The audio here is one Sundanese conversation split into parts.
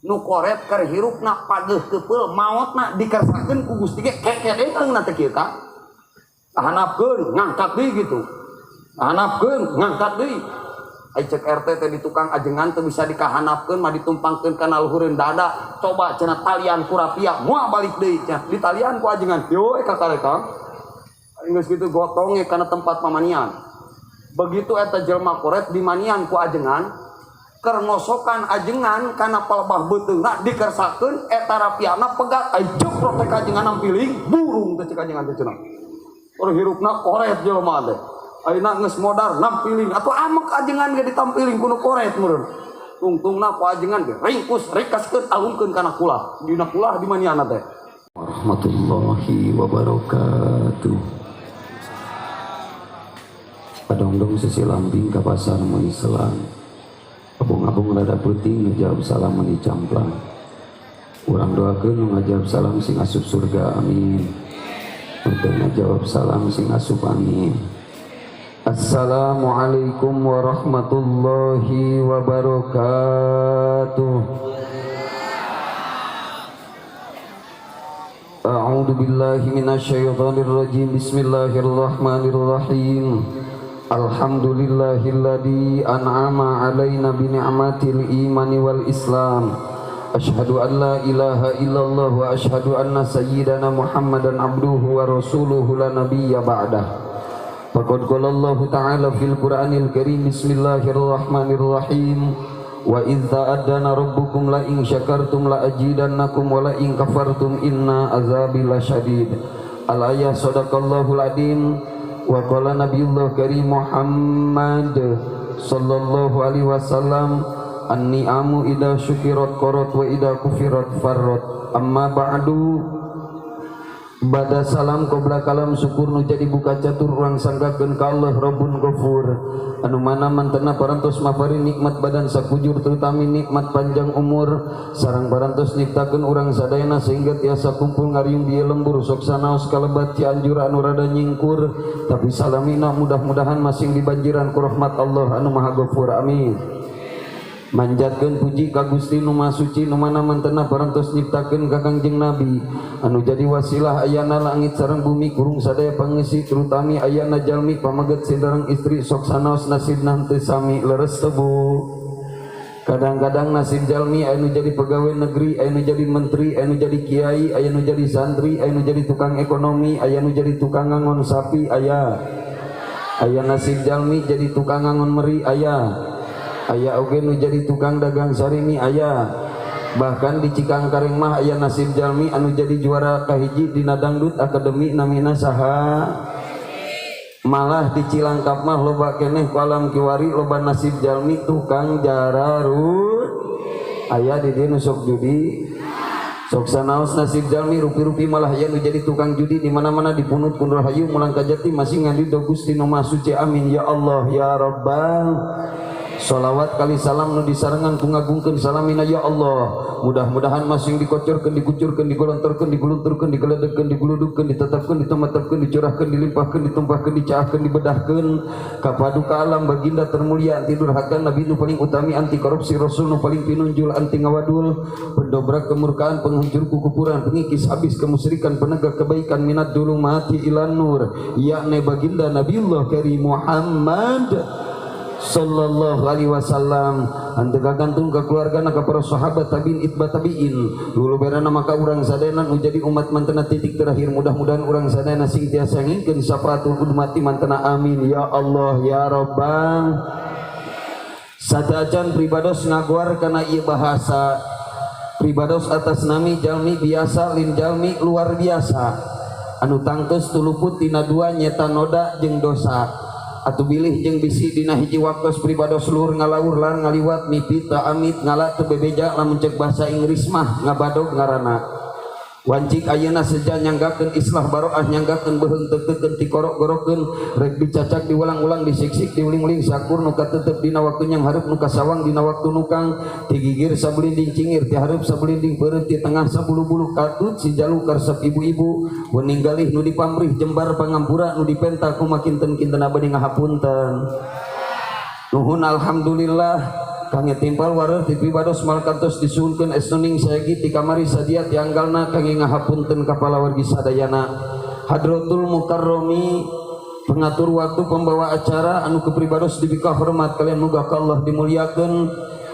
Nu koret keur hirupna pageuh keupeul maotna dikersakeun ku Gusti ge kekedeung na teh kieu ka. Hanapkeun ngangkat deui gitu. Hanapkeun ngangkat deui. Ai cek RT teh di tukang ajengan teu bisa dikahanapkeun mah ditumpangkeun kana luhureun dada. Coba cenah talian ku rapia moal balik deui cenah. Ditalian ku ajengan. Yo ka kareta. Geus kitu gotonge kana tempat pamanian. Begitu eta jelema koret dimanian ku ajengan, keur ngosokan ajengan kana palebah beuteungna dikersakeun eta rapiana pegat. Ai jeprot teh ka ajengan nampiling burung teh cek ajengan teh cenah. Keur hirupna koret jelema teh. Ayeuna geus modar nampiling atuh amek ajengan ge ditampiling ku nu koret meureun. Tungtungna ku ajengan ge ringkus rikaskeun alungkeun kana kulah. Dina kulah dimanianna teh. Warahmatullahi wabarakatuh. Padongdong sisi lambing ka pasar meuni selang. Abung-abung rada peuting ngajawab salam meuni camplang. Urang doakeun nu ngajawab salam sing asup surga amin. Nu teu ngajawab salam sing asup amin. Assalamualaikum warahmatullahi wabarakatuh. A'udzu billahi minasyaitonir rajim. Bismillahirrahmanirrahim. Alhamdulillahilladzi an'ama 'alaina bi ni'matil imani wal islam. Asyhadu an la ilaha illallah wa asyhadu anna sayyidana Muhammadan abduhu wa rasuluhu la nabiyya ba'dah. Faqad qala Allahu ta'ala fil Qur'anil Karim bismillahirrahmanirrahim. Wa idz ta'addana rabbukum la in syakartum la ajidannakum wa la in kafartum inna azabi lasyadid. Al ayah sadaqallahul adzim. Wa qala nabiyullah karim Muhammad sallallahu alaihi wasallam an-ni'amu idza syukirat qarat wa idza kufirat farrat. Amma ba'du. Bada salam qabla kalam syukur nu jadi buka catur urang sanggakeun ka Allah Rabbun Ghafur anu mana mantena parantos mapari nikmat badan sakujur terutami nikmat panjang umur sareng parantos nyiptakeun urang sadayana sehingga tiasa kumpul ngariung di lembur sok sanaos kalebat Cianjur anu rada nyingkur tapi salamina mudah-mudahan masing dibanjiran ku rahmat Allah anu Maha Ghafur amin. Manjatkeun puji ka Gusti nu Maha Suci nu mana mantena parantos nyiptakeun ka Kangjeng Nabi anu jadi wasilah ayana langit sareng bumi kurung sadaya pangeusi terutami ayana jalmi pamaget sindareng istri sok sanaos nasibna henteu sami leres teu bu. Kadang-kadang nasib jalmi anu jadi pegawai negeri, anu jadi menteri, anu jadi kiai, anu jadi santri, anu jadi tukang ekonomi, anu jadi tukang ngangon sapi aya. Aya nasib jalmi jadi tukang ngangon meri aya. Aya oge nu jadi tukang dagang sarimi aya. Bahkan di Cikangkareng mah aya nasib jalmi anu jadi juara kahiji dina dangdut akademi namina saha. Malah di Cilangkap mah loba keneh ku alam kiwari loba nasib jalmi tukang jararut aya di dieu nu sok judi. Sok sanaos nasib jalmi rupi-rupi malah aya nu jadi tukang judi di mana-mana dipunut ku Rahayu mulang ka jati masing ngadido Gusti nu Maha Suci amin ya Allah ya Rabbal. Salawat kali salam nu disarengan ku ngagungkeun salamina ya Allah. Mudah-mudahan masing dikocorkeun, dikucurkeun, digolontorkeun, digulunturkeun, digeledegkeun, diguludugkeun, ditetapkeun, ditumetepkeun, dicurahkeun, dilimpahkeun, ditumpahkeun, dicaahkeun, dibedahkeun ka paduka alam baginda termulia anti durhaka nabi nu paling utami anti korupsi rasul nu paling pinunjul anti ngawadul pendobrak kemurkaan penghancur kukupuran pengikis habis kemusyrikan penegak kebaikan minat dulu mati ilan nur yakni baginda Nabiullah Karim Muhammad sallallahu alaihi wasallam. Henteu kagantung ka keluargana ka para sahabat tabiin itba tabiin dulu berana maka urang sadayana nu jadi umat mantena titik terakhir mudah-mudahan urang sadayana sing tiasa ngingkeun syafaatul ummati mantena amin ya Allah ya Rabbal. Sadajan pribados ngaguar kana ieu bahasa pribados atas nami jalmi biasa lin jalmi luar biasa anu tangkeus tuluput tina dua nyeta noda jeung dosa atuh bilih jeung bisi dina hiji waktos pribados luhur ngalaur lan ngaliwat mimpi teu amit ngala teu bebeja lamun ceuk bahasa Inggris mah ngabadog ngaranna wancik ayeuna seja nyanggakeun islah baroah nyanggakeun beuheung teukeun tikorok-gorokeun rek dicacak diulang-ulang disiksik diuling-uling sakur nu katetep dina waktu nyang hareup nu kasawang dina waktu nukang ti gigir sabulinding cingir ti hareup sabulinding peureut ti tengah sabulu-bulu katut si jalu karesep ibu-ibu wening galih nu dipamrih jembar pangampura nu dipenta kumaha kinten-kinten abadi ngahapunten. Nuhun alhamdulillah Kangge timpal wareuh ti pribados malkantos disuhunkeun estuning sayagi ti kamari sadia tianggalna kangge ngahapunten ka palawargi sadayana. Hadratul Mukarromi, pengatur waktu pembawa acara anu kepribados dibika hormat kalian, muga ka Allah dimuliakeun.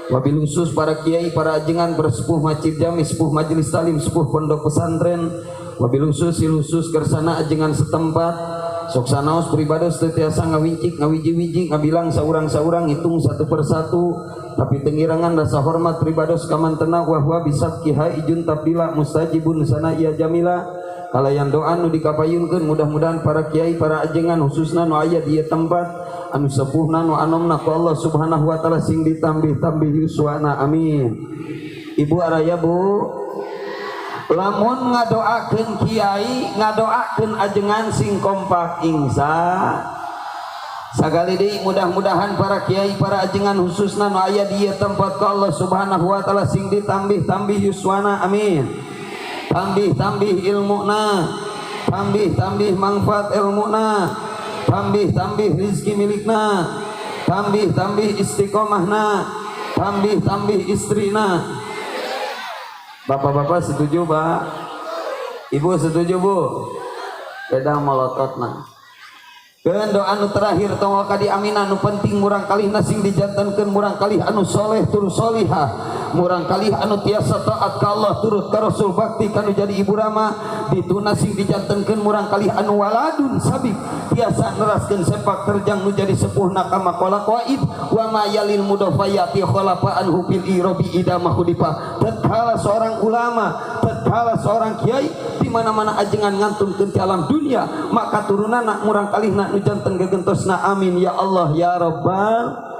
Wabil khusus para kiai, para ajengan, bersepuh masjid jami, sepuh majelis talim, sepuh pondok pesantren, wabil khusus khusus kersana ajengan setempat. Sok sanaos pribados teu tiasa ngawincik, ngawiji-wiji, ngabilang saurang-saurang, hitung satu persatu, tapi tengirangan rasa hormat pribados kamantena. Wa huwa bisabqiha ijun tabdila mustajibun sana ia jamila. Kalayan doa nu dikapayunkeun, mudah-mudahan para kiai, para ajengan, khususna nu aya di ieu tempat, anu sepuhna, nu anomna, ku Allah Subhanahu wa Taala sing ditambih-tambih yuswana, amin. Ibu araya, Bu, lamun ngadoakeun kiai, ngadoakeun ajengan, sing kompak insya. Sakali deui, mudah-mudahan para kiai, para ajengan, khususna nu aya di ieu tempat, ku Allah Subhanahu wa Taala sing ditambih-tambih yuswana, amin. Tambih-tambih ilmuna, tambih-tambih manfaat ilmuna, tambih-tambih rizki milikna, tambih-tambih istiqomahna, tambih-tambih istrina. Bapak-bapak setuju, Pak? Ibu setuju, Bu? Beda molototna. Keun doa anu terakhir, tong waka diaminan. Nu penting murang kalih sing dijantenkeun murang kalih anu soleh tur solihah, murang kalih anu tiasa taat ka Allah, turut ka Rasul, bakti kanu jadi ibu rama. Dituna sing dijantenkeun murang kalih anu waladun sabik, tiasa neraskeun sepak terjang nu jadi sepuhna, kama qala qaid wa ma yalil mudafayati khalafa anhu fil irabi idama khudifa. Tatkala seorang ulama, tatkala seorang kiai, di mana-mana ajengan ngantunkeun ti alam dunia, maka turunana murang kalihna nu janten gegentosna, amin ya Allah ya Rabbal.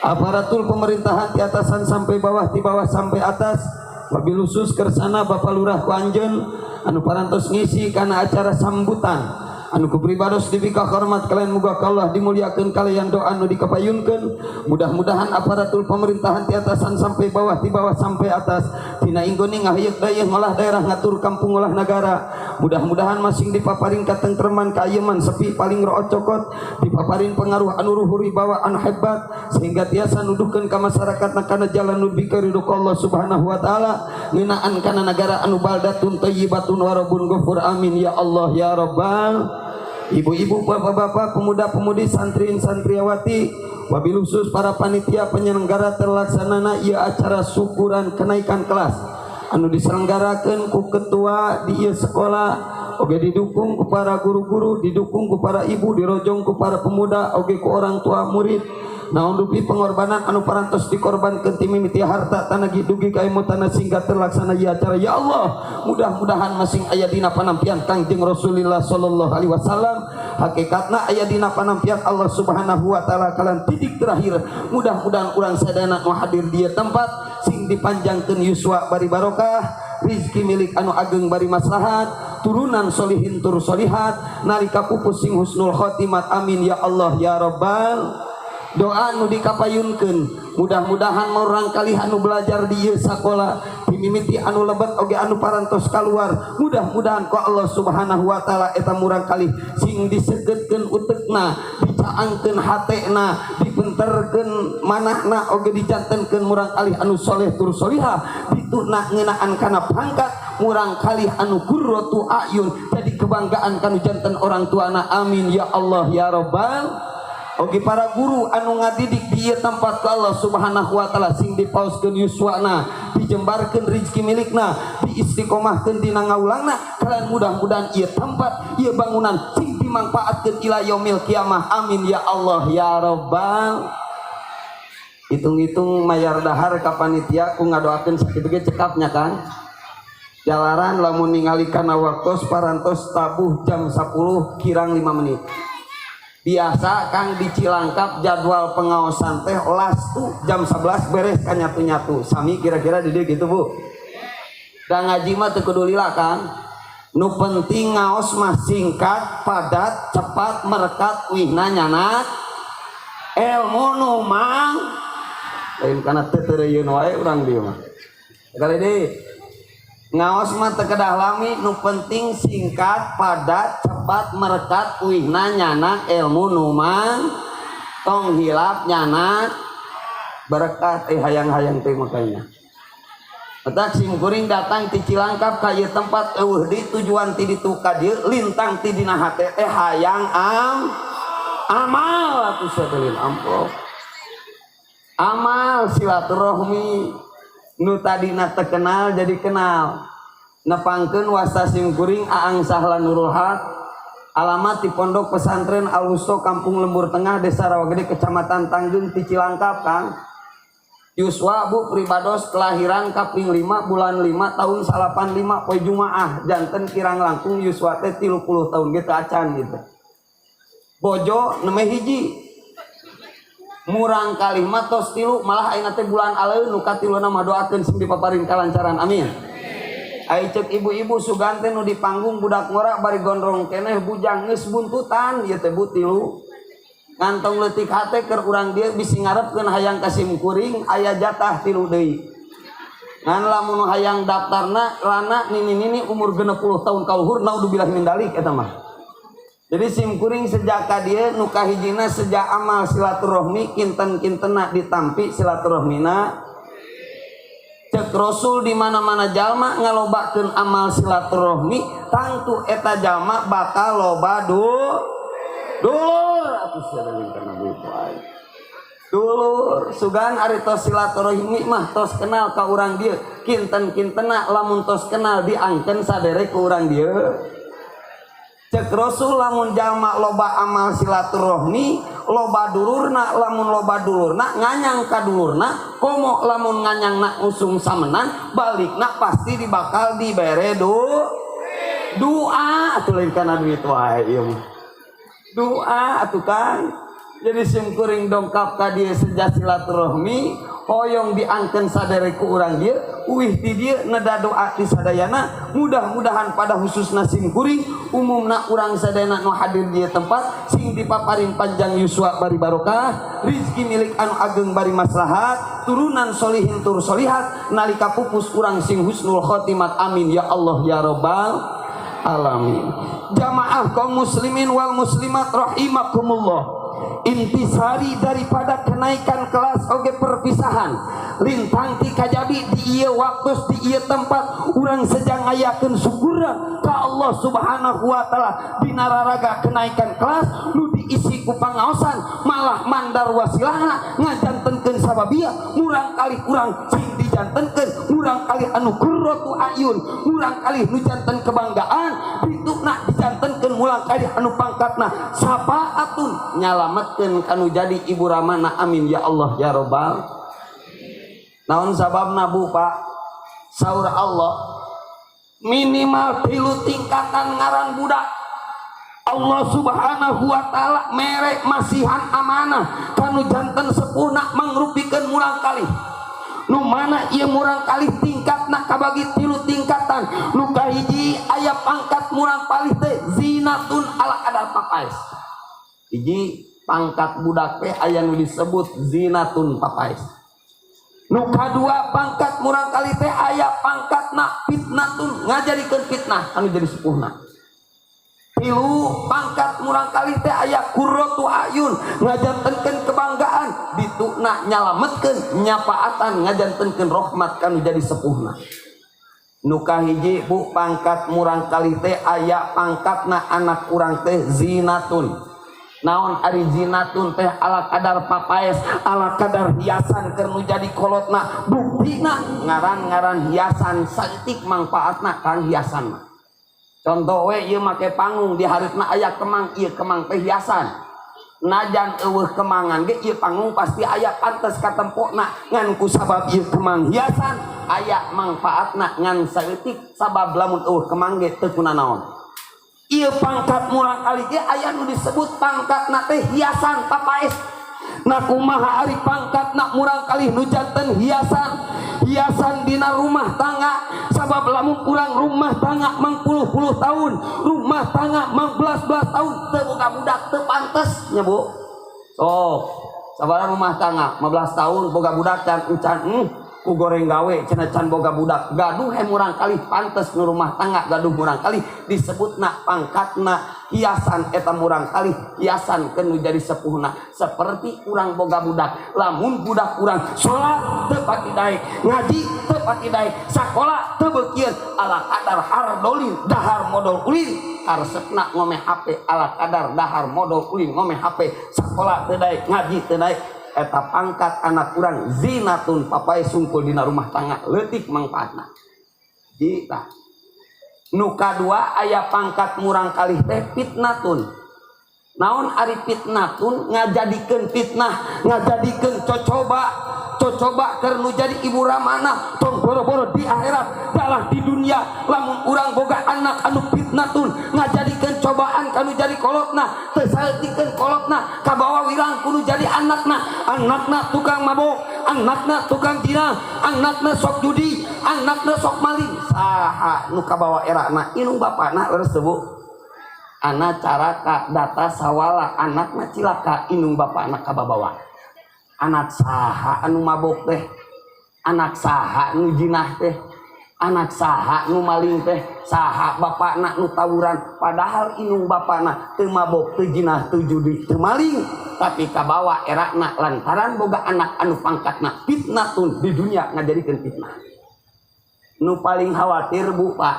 Aparatur pemerintahan di atasan sampai bawah, di bawah sampai atas, wabil khusus kersana Bapak Lurah ku anjeun anu parantos ngisi kana acara sambutan anu kupribados dibika hormat kalian, muga Allah dimuliakeun. Kalian doa anu dikapayunkeun, mudah-mudahan aparatur pemerintahan di atasan sampai bawah, di bawah sampai atas, tina inggoni ngahyeuk dayeuh, ngolah daerah, ngatur kampung, ngolah negara, mudah-mudahan masing dipaparin katentreman, kaayeman, sepi paling root cokot, dipaparin pengaruh anu luhur, wibawa anu hebat, sehingga tiasa nuduhkeun ka masyarakat kana jalan nu bika ridho Allah Subhanahu wa Taala, ngeunaan kana negara anu baldatun thayyibatun wa rabbun ghafur, amin ya Allah ya Rabbal. Ibu-ibu, bapak-bapak, pemuda-pemudi, santri santriawati, wabil khusus para panitia penyelenggara terlaksanana ieu acara syukuran kenaikan kelas anu diselenggarakan ku ketua di ieu sekolah, oge didukung ku para guru-guru, didukung ku para ibu, dirojong ku para pemuda, oge ku orang tua murid. Naon dupi pengorbanan anu parantos dikorbankeun ti mimiti harta, tanah, dugi ka tanah, sehingga terlaksana ieu acara, ya Allah, mudah-mudahan masing aya dina panampian Kangjeng Rasulullah sallallahu alaihi wasallam, hakikatna aya dina panampian Allah Subhanahu wa Taala. Kalian titik terakhir, mudah-mudahan urang sadayana nu hadir di tempat sing dipanjangkeun yuswa bari barokah, rizki milik anu ageng bari maslahat, turunan solihin tur solihat, nalika pupus sing husnul khotimat, amin ya Allah ya Rabbal. Doa nu dikapayunkeun, mudah-mudahan murang kalih anu belajar di ieu sakola, dimimiti anu lebet oge anu parantos keluar, mudah-mudahan ku Allah Subhanahu wa Taala eta murang kalih sing disegetkeun utekna, dicaangkeun hatena, dipenterkeun manahna, oge dijantenkeun murang kalih anu soleh tur solihah. Dituna ngeunaan kana pangkat murang kalih anu qurratu ayun, jadi kebanggaan kanu janten orang tuana, amin ya Allah ya Rabbal. Oke, para guru anu ngadidik di ieu tempat, ku Allah Subhanahu wa Taala sing dipaoskeun yuswana, dijembarkeun rezeki milikna, diistiqomahkeun dina ngaulangna. Kalian mudah-mudahan ieu tempat, ieu bangunan sing dimanfaatkeun ila yaumil kiamah, amin ya Allah ya Rabbal. Hitung-hitung mayar dahar ka panitia ku ngadoakeun sakitu ge cekapnya kan jalaran. Lamun ningali kana waktos, parantos tabuh jam 10 kirang 5 menit. Biasa Kang, di Cilangkap jadwal pengaosan teh lastu jam 11 beres kan, nyatu-nyatu sami kira-kira di dieu gitu, Bu. Dan ngaji mah teu kudu lila kan, nu penting ngaos mah singkat, padat, cepat, merekat, wihna nyanak ilmu nu mang lain kana teu teureuyeuun wae urang dieu mah. Kali deui, ngaos mah teu kedah lami, nu penting singkat, padat, cepat, merekat, wihna nyanak ilmu nu mang. Tong hilap nyanak. Berkat hayang-hayang teh makanya. Matak sim kuring datang ti Cilangkap ka ieu tempat euweuh di tujuan ti ditu ka dieu lintang ti dina hate teh hayang amal atuh sadelin amplop. Amal silaturahmi nu tadina teu kenal jadi kenal. Nepangkeun wasta sim kuring Aang Sahlan Nurul Haq, alamat di Pondok Pesantren Al Wusto, Kampung Lembur Tengah, Desa Rawagede, Kecamatan Tanggung, ti Cilangkap, Kang. Yuswa bu pribados kelahiran kaping 5 bulan 5 tahun 85 poe Jumaah, janten kirang langkung yuswa teh 30 tahun gitu acan gitu. Bojo neme hiji, murang kalih mah tos 3, malah ayeuna teh bulan aleun nu katiluna mah, doakeun sing dipaparin kalancaran, amin. Ai cek ibu-ibu sugan teh nu di panggung budak ngora bari gondrong keneh bujang geus buntutan ieu teh bu 3. Ngantong leutik hate keur urang dieu bisi ngarepkeun hayang ka sim kuring aya jatah 3 deui. Ngan lamun hayang daftarna lana nini-nini umur 60 tahun ka luhur, naudzubillah min dalik eta mah. Jadi sim kuring sejak ka dieu nu kahijina sejak amal silaturahmi, kinten-kintenna ditampi silaturahmina. Cek Rasul di mana-mana jalma ngalobakeun amal silaturahmi, tangtu eta jalma bakal loba dulur atuh sia karena duit wae. Dulur sugan ari tos silaturahmi mah tos kenal ka urang dieu, kinten-kintenna lamun tos kenal diangkeun saderek ku urang dieu. Cek Rasul lamun jalma loba amal silaturahmi loba dulurna, lamun loba dulurna nganyang ka dulurna, komo lamun nganyangna usung samenan balikna pasti dibakal dibere doa atuh, lain kana duit wae ieu mah. Doa atuh Kang. Jadi sim kuring dongkap ka dieu seja silaturahmi, hoyong diangkeun sadere ku urang dieu, uih ti dieu neda doa ti sadayana, mudah-mudahan pada khususna sim kuring, umumna urang sadayana nu hadir di tempat sing dipaparin panjang yuswa bari barokah, rizki milik anu ageng bari maslahat, turunan solihin tur solihat, nalika pupus urang sing husnul khotimat, amin ya Allah ya robbal alamin. Jamaah kaum muslimin wal muslimat rahimakumullah, intisari daripada kenaikan kelas oge perpisahan lintang ti kajabi di ieu waktu di ieu tempat urang sejang ngayakeun syukurna ka Allah Subhanahu wa taala dina raraga kenaikan kelas nu diisi ku pangaosan malah mandar wasilahna ngajantenkeun sababia murang kali urang sing dijantenkeun murang kali anu qurratu ayun, murang kali nu janten kebanggaan dituna dijantenkeun murang kali anu pangkatna syafaatun nyalametkeun kanu jadi ibu ramana, amin ya Allah ya robbal. Naon sababna bu pak? Saur Allah minimal 3 tingkatan ngaran budak Allah Subhanahu wa taala mere masihan amanah kanu janten sepuhna mangrupikeun murang kali nu mana ieu murang kali tingkatna kabagi 3 tingkatan. Nu kahiji aya pangkat murang palih teh zinatun ala kadar papaes. Hiji pangkat budak teh aya nu disebut zinatun, papaes. Nu kadua pangkat murang kali teh aya pangkatna fitnatun, ngajadikeun fitnah anu jadi sepuhna. Tilu pangkat murang kali teh aya qurratu ayun, ngajantenkeun kebanggaan dituna nyalametkeun nyapaatan ngajantenkeun rahmat kanu jadi sepuhna. Nu kahiji bu pangkat murang kali teh aya pangkatna anak urang teh zinatun. Naon ari zinatun teh? Ala kadar papaes, ala kadar hiasan keur nu jadi kolotna. Buktina ngaran-ngaran hiasan saeutik mangfaatna kang hiasan mah. Contoh we ieu make panggung di hareupna aya kemang, ieu kemang teh hiasan. Najan eueuh kemangan ge ieu panggung pasti aya pantes katempokna, ngan ku sabab ieu kemang hiasan aya mangfaatna ngan saeutik, sabab lamun eueuh kemang ge teu kunanaon. Ieu pangkat murang kali ge aya nu disebut pangkatna teh hiasan, papaes. Nah kumaha ari pangkatna murang kali nu janten hiasan? Hiasan dina rumah tangga, sabab lamun urang rumah tangga mangpuluh-puluh tahun, rumah tangga mang belas-belas tahun teu boga budak teu pantes nya bu. Sok sabaraha rumah tangga 15 tahun boga budak can encan. Ku goreng gawe cenah can boga budak. Gaduh he murang kali pantes nu rumah tangga gaduh murang kali disebutna pangkatna hiasan eta murang kali hiasan ke nu jadi sepuhna. Seperti urang boga budak, lamun budak urang salat teu pati daek, ngaji teu pati daek, sakola teu beukieun, ala kadar hardolin dahar modal ulin, karesepna ngome HP, ala kadar dahar modal ulin ngome HP, sakola teu daek, ngaji teu daek, eta pangkat anak urang zinatun papai sungkul dina rumah tangga leutik mangfaatna. Jita nu kadua aya pangkat murang kalih teh fitnatun. Naon ari fitnatun? Ngajadikeun fitnah, ngajadikeun cocoba, cocoba keur nu jadi ibu ramana tong boro-boro di akhirat dalah di dunia. Lamun urang boga anak anu fitnatun ngajadikeun cobaan kanu jadi kolotna, teu saeutikeun kolotna kabawa wirang kudu jadi anakna, anakna tukang mabok, anakna tukang zina, anakna sok judi, anakna sok maling, saha nu kabawa erana? Indung bapana. Leres teu, Bu? Anak caraka data sawala anakna cilaka, indung bapana kababawa. Anak saha anu mabok teh? Anak saha nu jinah teh? Anak saha nu maling teh? Saha bapakna nu tawuran? Padahal indung bapakna teu mabok, teu jinah, teu judi, teu maling, tapi kabawa erakna lantaran boga anak anu pangkatna fitnatun, di dunia ngajadikeun fitnah. Nu paling khawatir, Bu, Pak,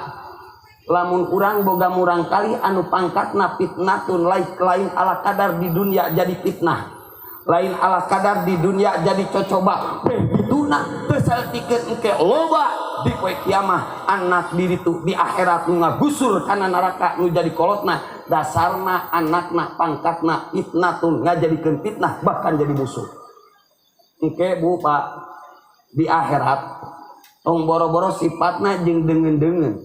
lamun urang boga murang kali anu pangkatna fitnatun, lain ala kadar di dunia jadi fitnah, lain ala kadar di dunia jadi cocoba, beh dituna teu saeutikeun, engke loba di poe kiamah anak diri tu di akhirat nu ngagusur kana neraka nu jadi kolotna, dasarna anakna pangkatna fitnatun, ngajadikeun fitnah, bahkan jadi musuh. Engke, Bu, Pak, di akhirat tong boro-boro sifatna jeung deungeun-deungeun,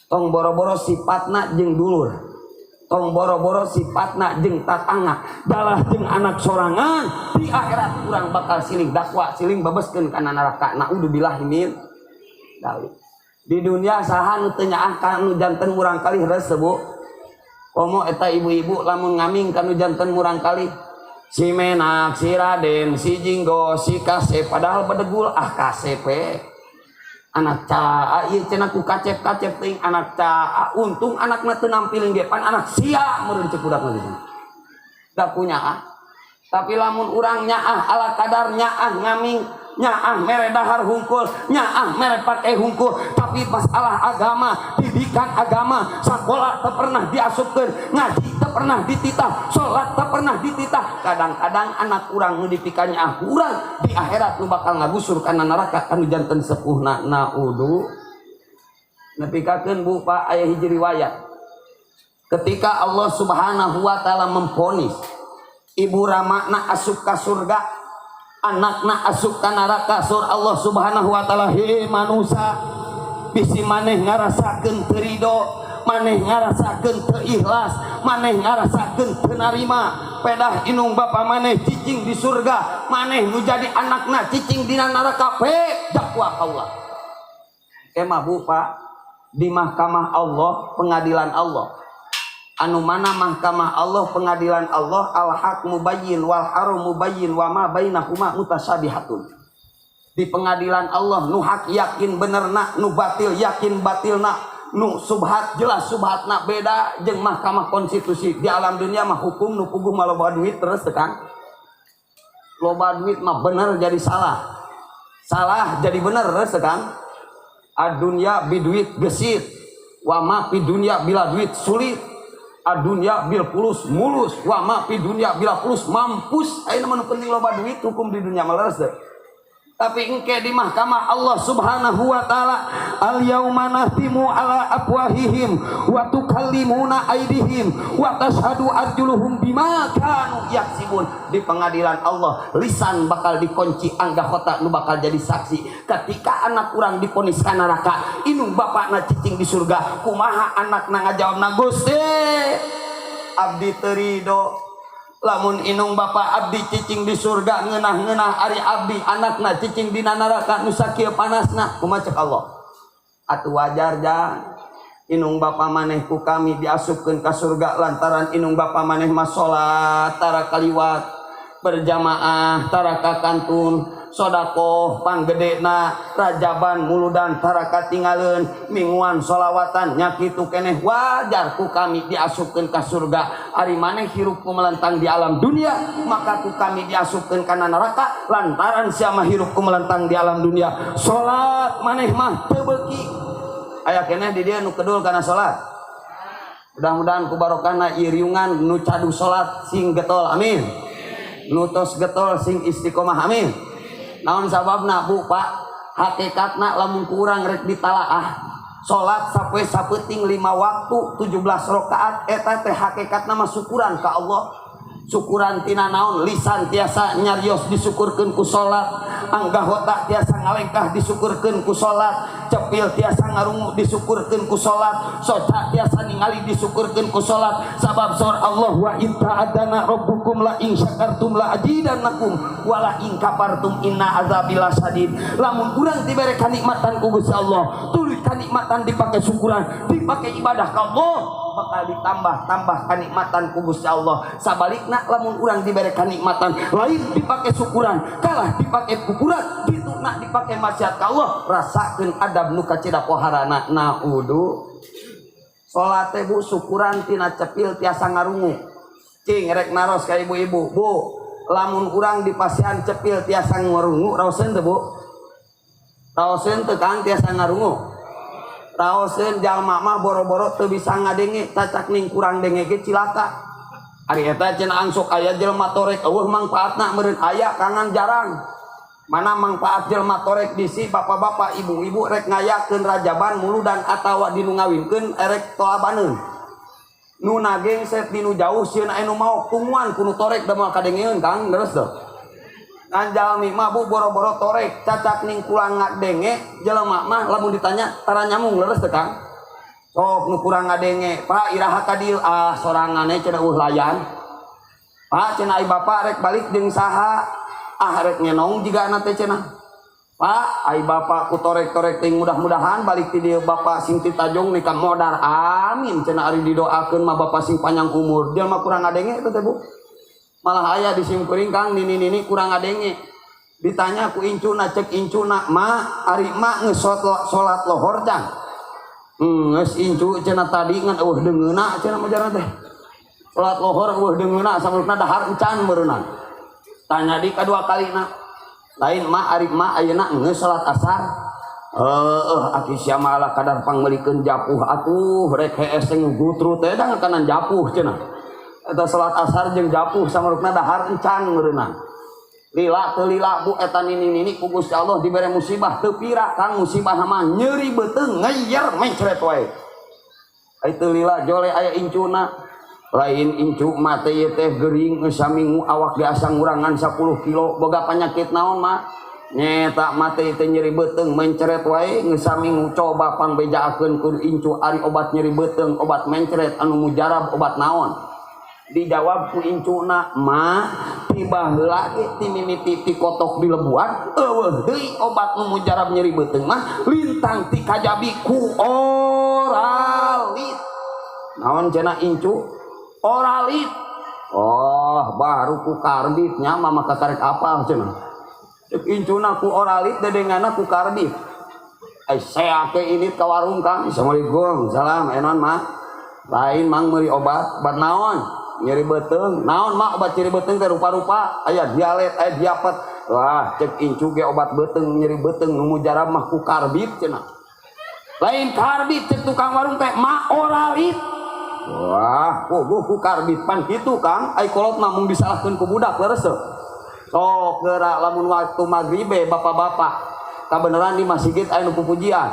tong boro-boro sifatna jeung dulur, tong boro-boro sifatna jeung tatangga, dalah jeung anak sorangan di akhirat urang bakal siling dakwa, siling babeskeun kana neraka. Naudzubillah min dzalik. Di dunia saha nu teu nyaah ka nu janten murang kali? Reus, Bu? Komo eta ibu-ibu lamun ngaming ka nu janten murang kali, si Menak, si Raden, si Jinggo, si Kasep, padahal bedegul, ah kasep anak caa ieu cenah ku kacep-kacep teuing anak caa, untung anakna teu nampiling ge pan anak sia meureun ceuk budak mah gitu. Da punya ah. Tapi lamun urang nyaah ala kadar nyaah ngaming, nyaah mere dahar hungkul, nyaah mere pake hungkul, tapi masalah agama, didikan agama, sakola teu pernah diasupkeun, ngaji teu pernah dititah, salat teu pernah dititah, kadang-kadang anak urang nu dipikan nyaah urang di akhirat nu bakal ngagusur kana neraka kanu janten sepuhna. Naudu. Nepikakeun, Bu, Pak, aya hiji riwayat ketika Allah Subhanahu wa taala memvonis ibu ramana asup ka surga, anakna asup ka neraka. Sur Allah Subhanahu wa taala, "He manusia, bisi maneh ngarasakeun teu ridho, maneh ngarasakeun teu ikhlas, maneh ngarasakeun teu narima, pedah indung bapa maneh cicing di surga, maneh nu jadi anakna cicing dina neraka, pe dakwa kaula." Emah, Bu, Pak, di mahkamah Allah, pengadilan Allah, anu mana mahkamah Allah, pengadilan Allah, al haq mubayyin wal haram mubayyin wa ma bainahuma mutasyabihatun. Di pengadilan Allah nu hak yakin benerna, nu batil yakin batilna, nu subhat jelas subhatna. Beda jeung mahkamah konstitusi di alam dunia mah, hukum nu puguh mah loba duit. Terus kan loba duit mah bener jadi salah, salah jadi bener. Terus kan adunya biduit gesit wa ma fi dunya bila duit sulit, adunya bil pulus mulus wa ma fi dunya bila pulus mampus. Ayeuna mah nu penting loba duit, hukum di dunia mah leres teu. Tapi engke di mahkamah Allah Subhanahu wa taala, al yauma nahtimu ala afwahihim wa tukallimuna aidihim wa tashhadu arjuluhum bima kanu yaksibun. Di pengadilan Allah lisan bakal dikunci, anggota nu bakal jadi saksi. Ketika anak urang diponis ka neraka, indung bapakna cicing di surga, kumaha anakna ngajawabna? "Gusti, abdi teu ridho lamun indung bapak abdi cicing di surga ngeunah-ngeunah, ari abdi anakna cicing di neraka nu sakieu panasna." Kumaha cek Allah? "Atuh wajar jang, indung bapa maneh ku kami diasupkeun ka surga lantaran indung bapa maneh mah salat tara kaliwat, berjamaah tara kakantun, Sodakoh panggedena, rajaban muludan tara katinggaleun, mingguan solawatan nya kitu keneh, wajar ku kami diasupkeun ka surga. Ari maneh hirup ku melentang di alam dunia, maka ku kami diasupkeun kana neraka lantaran sia mah hirup ku melentang di alam dunia. Salat maneh mah teu beuki. Aya keneh di dieu nu kedul kana salat? Mudah-mudahan ku barokahna ieu riungan, nu cadu salat sing getol, amin. Nu tos getol sing istiqomah, amin. Naon sababna, Bu, Pak? Hakikatna lamun kurang rek ditalaah, salat sapoe sapeuting 5 waktu 17 rakaat eta teh hakikatna mah syukuran ka Allah. Syukuran tina naon? Lisan tiasa nyarios disyukurkeun ku salat, anggota tiasa ngalengkah disyukurkeun ku salat, cepil tiasa ngarungu disyukurkeun ku salat, soca tiasa ningali disyukurkeun ku salat. Sabab saur Allah, wa in ta'adzana rabbukum la in syakartum la azidannakum wa la in kafartum inna azabi lasyadid. Lamun urang dibere kanikmatan ku Gusti Allah, tuluy kanikmatan dipake syukuran, dipake ibadah ka Allah, bakal ditambah-tambah kanikmatan ku Gusti Allah. Sabalikna, lamun urang dibere kanikmatan lain dipake syukuran, kalah dipake kukuran, dituna dipake maksiat ka Allah, rasakeun adab nu kacida poharana. Naudu. Salat teh, Bu, syukuran tina cepil tiasa ngarungu. Cing rek naros ka ibu-ibu, Bu, lamun urang dipasihan cepil tiasa ngarungu, raoseun teu, Bu? Raoseun teu, Kang, tiasa ngarungu? Raoseun. Jalma mah boro-boro teu bisa ngadenge, cacak ning kurang denge ge cilaka. Ari eta cenah angsok aya jelema torek eueuh mangpaatna meureun, aya kangan jarang. Mana mangpaat jelema torek? Bisi bapak-bapak, ibu-ibu rek ngayakeun rajaban muludan atawa dinu ngawinkeun, erek toabaneun, nu nageng set dinu jauh, sieun aya nu maok, tungguan ku nu torek da moal kadengeun, Kang, leres teu? Ngan jalmi mah, Bu, boro-boro torek, cacak ning kurang ngadenge jelema mah lamun ditanya tara nyamung, leres teu, Kang? Sok nu kurang ngadenge, "Pak, iraha ka dieu?" "Ah, sorangane," cenah, "eueuh layan." "Pak," cenah, "ai bapak rek balik jeung saha?" "Ah, rek ngenong jigana teh," cenah. "Pak, ai bapak ku torek-torek ting mudah-mudahan balik ti dieu bapak sing titajong nih ka modar." "Amin," cenah, "ari didoakeun mah bapak sing panjang umur." Dia mah kurang ngadenge itu teh, Bu. Malah aya di simkuring, Kang, nini-nini kurang ngadenge, ditanya ku incuna, cek incuna, "Ma, ari ma geus salat lohor can?" "Geus, incu," cenah, "tadi ngan eueuh deungeuna," cenah majarna teh. Salat lohor eueuh deungeuna, samulukna dahar encan meureunna. Tanya di kadua kalina, "Lain, Ma, ari ma ayeuna geus salat asar?" "Heeh, aki sia mah ala kadar pangmeulikeun japuh atuh, rek hees teh ngugutrut teh da kanan japuh," cenah. Eta salat asar jeung japuh samulukna dahar encan meureunna. Lila teu lila, Bu, eta nini-nini ku Gusti Allah dibere musibah teu pira, Kang, musibah mah nyeri beuteung, ngeyer, mencret wae. Ai teu lila jole aya incuna. "Lain, incu, mah teh ieu teh gering geus saminggu, awak ge asa ngurangan 10 kilo. Boga panyakit naon, Mah?" "Nyeta mah teh nyeri beuteung mencret wae geus saminggu." "Coba pangbejaakeun ku incu, ari obat nyeri beuteung, obat mencret anu mujarab obat naon?" Dijawab ku incuna, "Ma, tiba heula ge ti mimiti ti kotok di lebuan eueuh deui obat nu mujarab nyeri beuteung mah lintang ti kajabi ku oralit." "Naon?" cenah incu. "Oralit." "Oh, baru ku karbit nya mama kakarek apal," cenah. Cek incuna ku oralit, dedengana ku karbit. Ai saya ke ini ka warung, Kang. "Assalamualaikum." "Salam." "Enon, Mah?" "Lain, Mang, meuli obat." "Obat naon?" "Nyeri beuteung." "Naon, Mak, obat nyeri beuteung teh rupa-rupa, aya dialet, aya diapet." "Wah," cek incu ge, "obat beuteung nyeri beuteung nu mujarab mah ku karbit," cenah. "Lain karbit," cek tukang warung teh, "Mak, oralit." "Wah, puguh ku karbit pan kitu, Kang. Ai kolot mah mung disalahkeun ku budak, leres teu?" Sok geura lamun waktu magribe, bapak-bapak, kabeneran di masjid aya nu pupujian.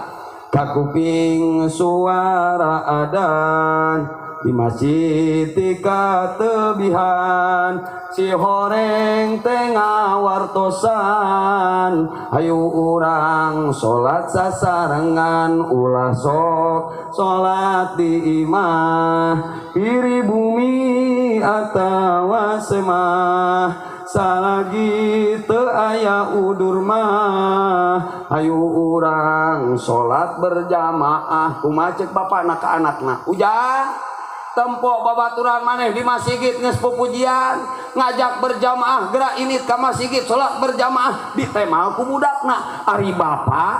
Kakuping suara adan di masjid katebihan, si horeng tengah wartosan, hayu urang salat sasarengan, ulah sok salat di imah, piri bumi atawa semah, salagi teu aya udur mah, hayu urang salat berjamaah. Kumaha cek bapakna ka anakna? Ujang. Tempo babaturan maneh di masjid geus pupujian, ngajak berjamaah gerak ini ka masjid salat berjamaah ditemal ku budakna. Ari bapak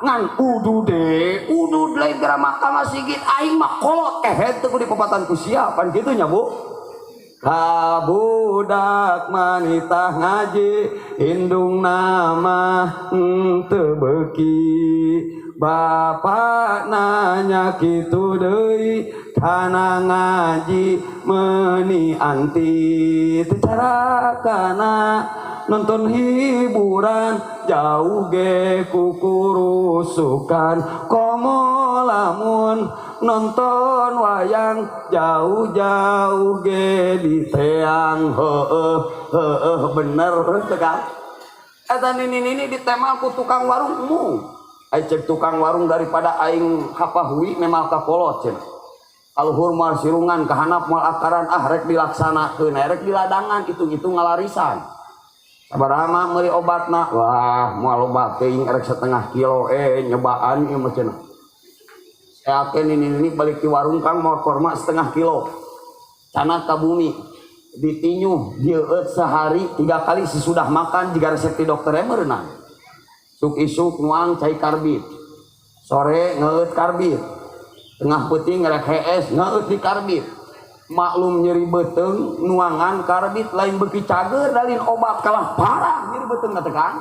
ngan udude, udud lain geura mah ka masjid aing mah kolot kehed teu kudu dipapatan ku sia, pan kitu nya Bu. Ka budak manita ngaji indung nama teu beuki, bapak nanya kitu deui kana ngaji meuni anti teu cara kana nonton hiburan jauh ge kukurusukan komo lamun nonton wayang jauh-jauh ge diteang. Heueuh heueuh bener teu Kang. Eta nini-nini ditemal ku tukang warung mu. Ai cek tukang warung daripada aing hapahui memal ka kolot cenah. Kaluhur moal sirungan kahanap moal akaran, ah rek dilaksanakeun rek diladangan hitung-hitung ngalarisan. Sabaraha mah meuli obatna? Wah, moal loba teuing rek setengah kilo nyobaan ieu mah cenah. Seakeun nini-nini balik di warung Kang moal korma setengah kilo. Canah ka bumi ditinyuh dieueut sehari 3 kali sesudah makan jika resep ti dokter meureunan. Suk isuk nuang cai karbit, sore ngeueut karbit, tengah peuting rek hees ngeueut di karbit. Maklum nyeri beuteung nuangan karbit lain beuki cager dalin obat kalah parah nyeri beuteung teh Kang.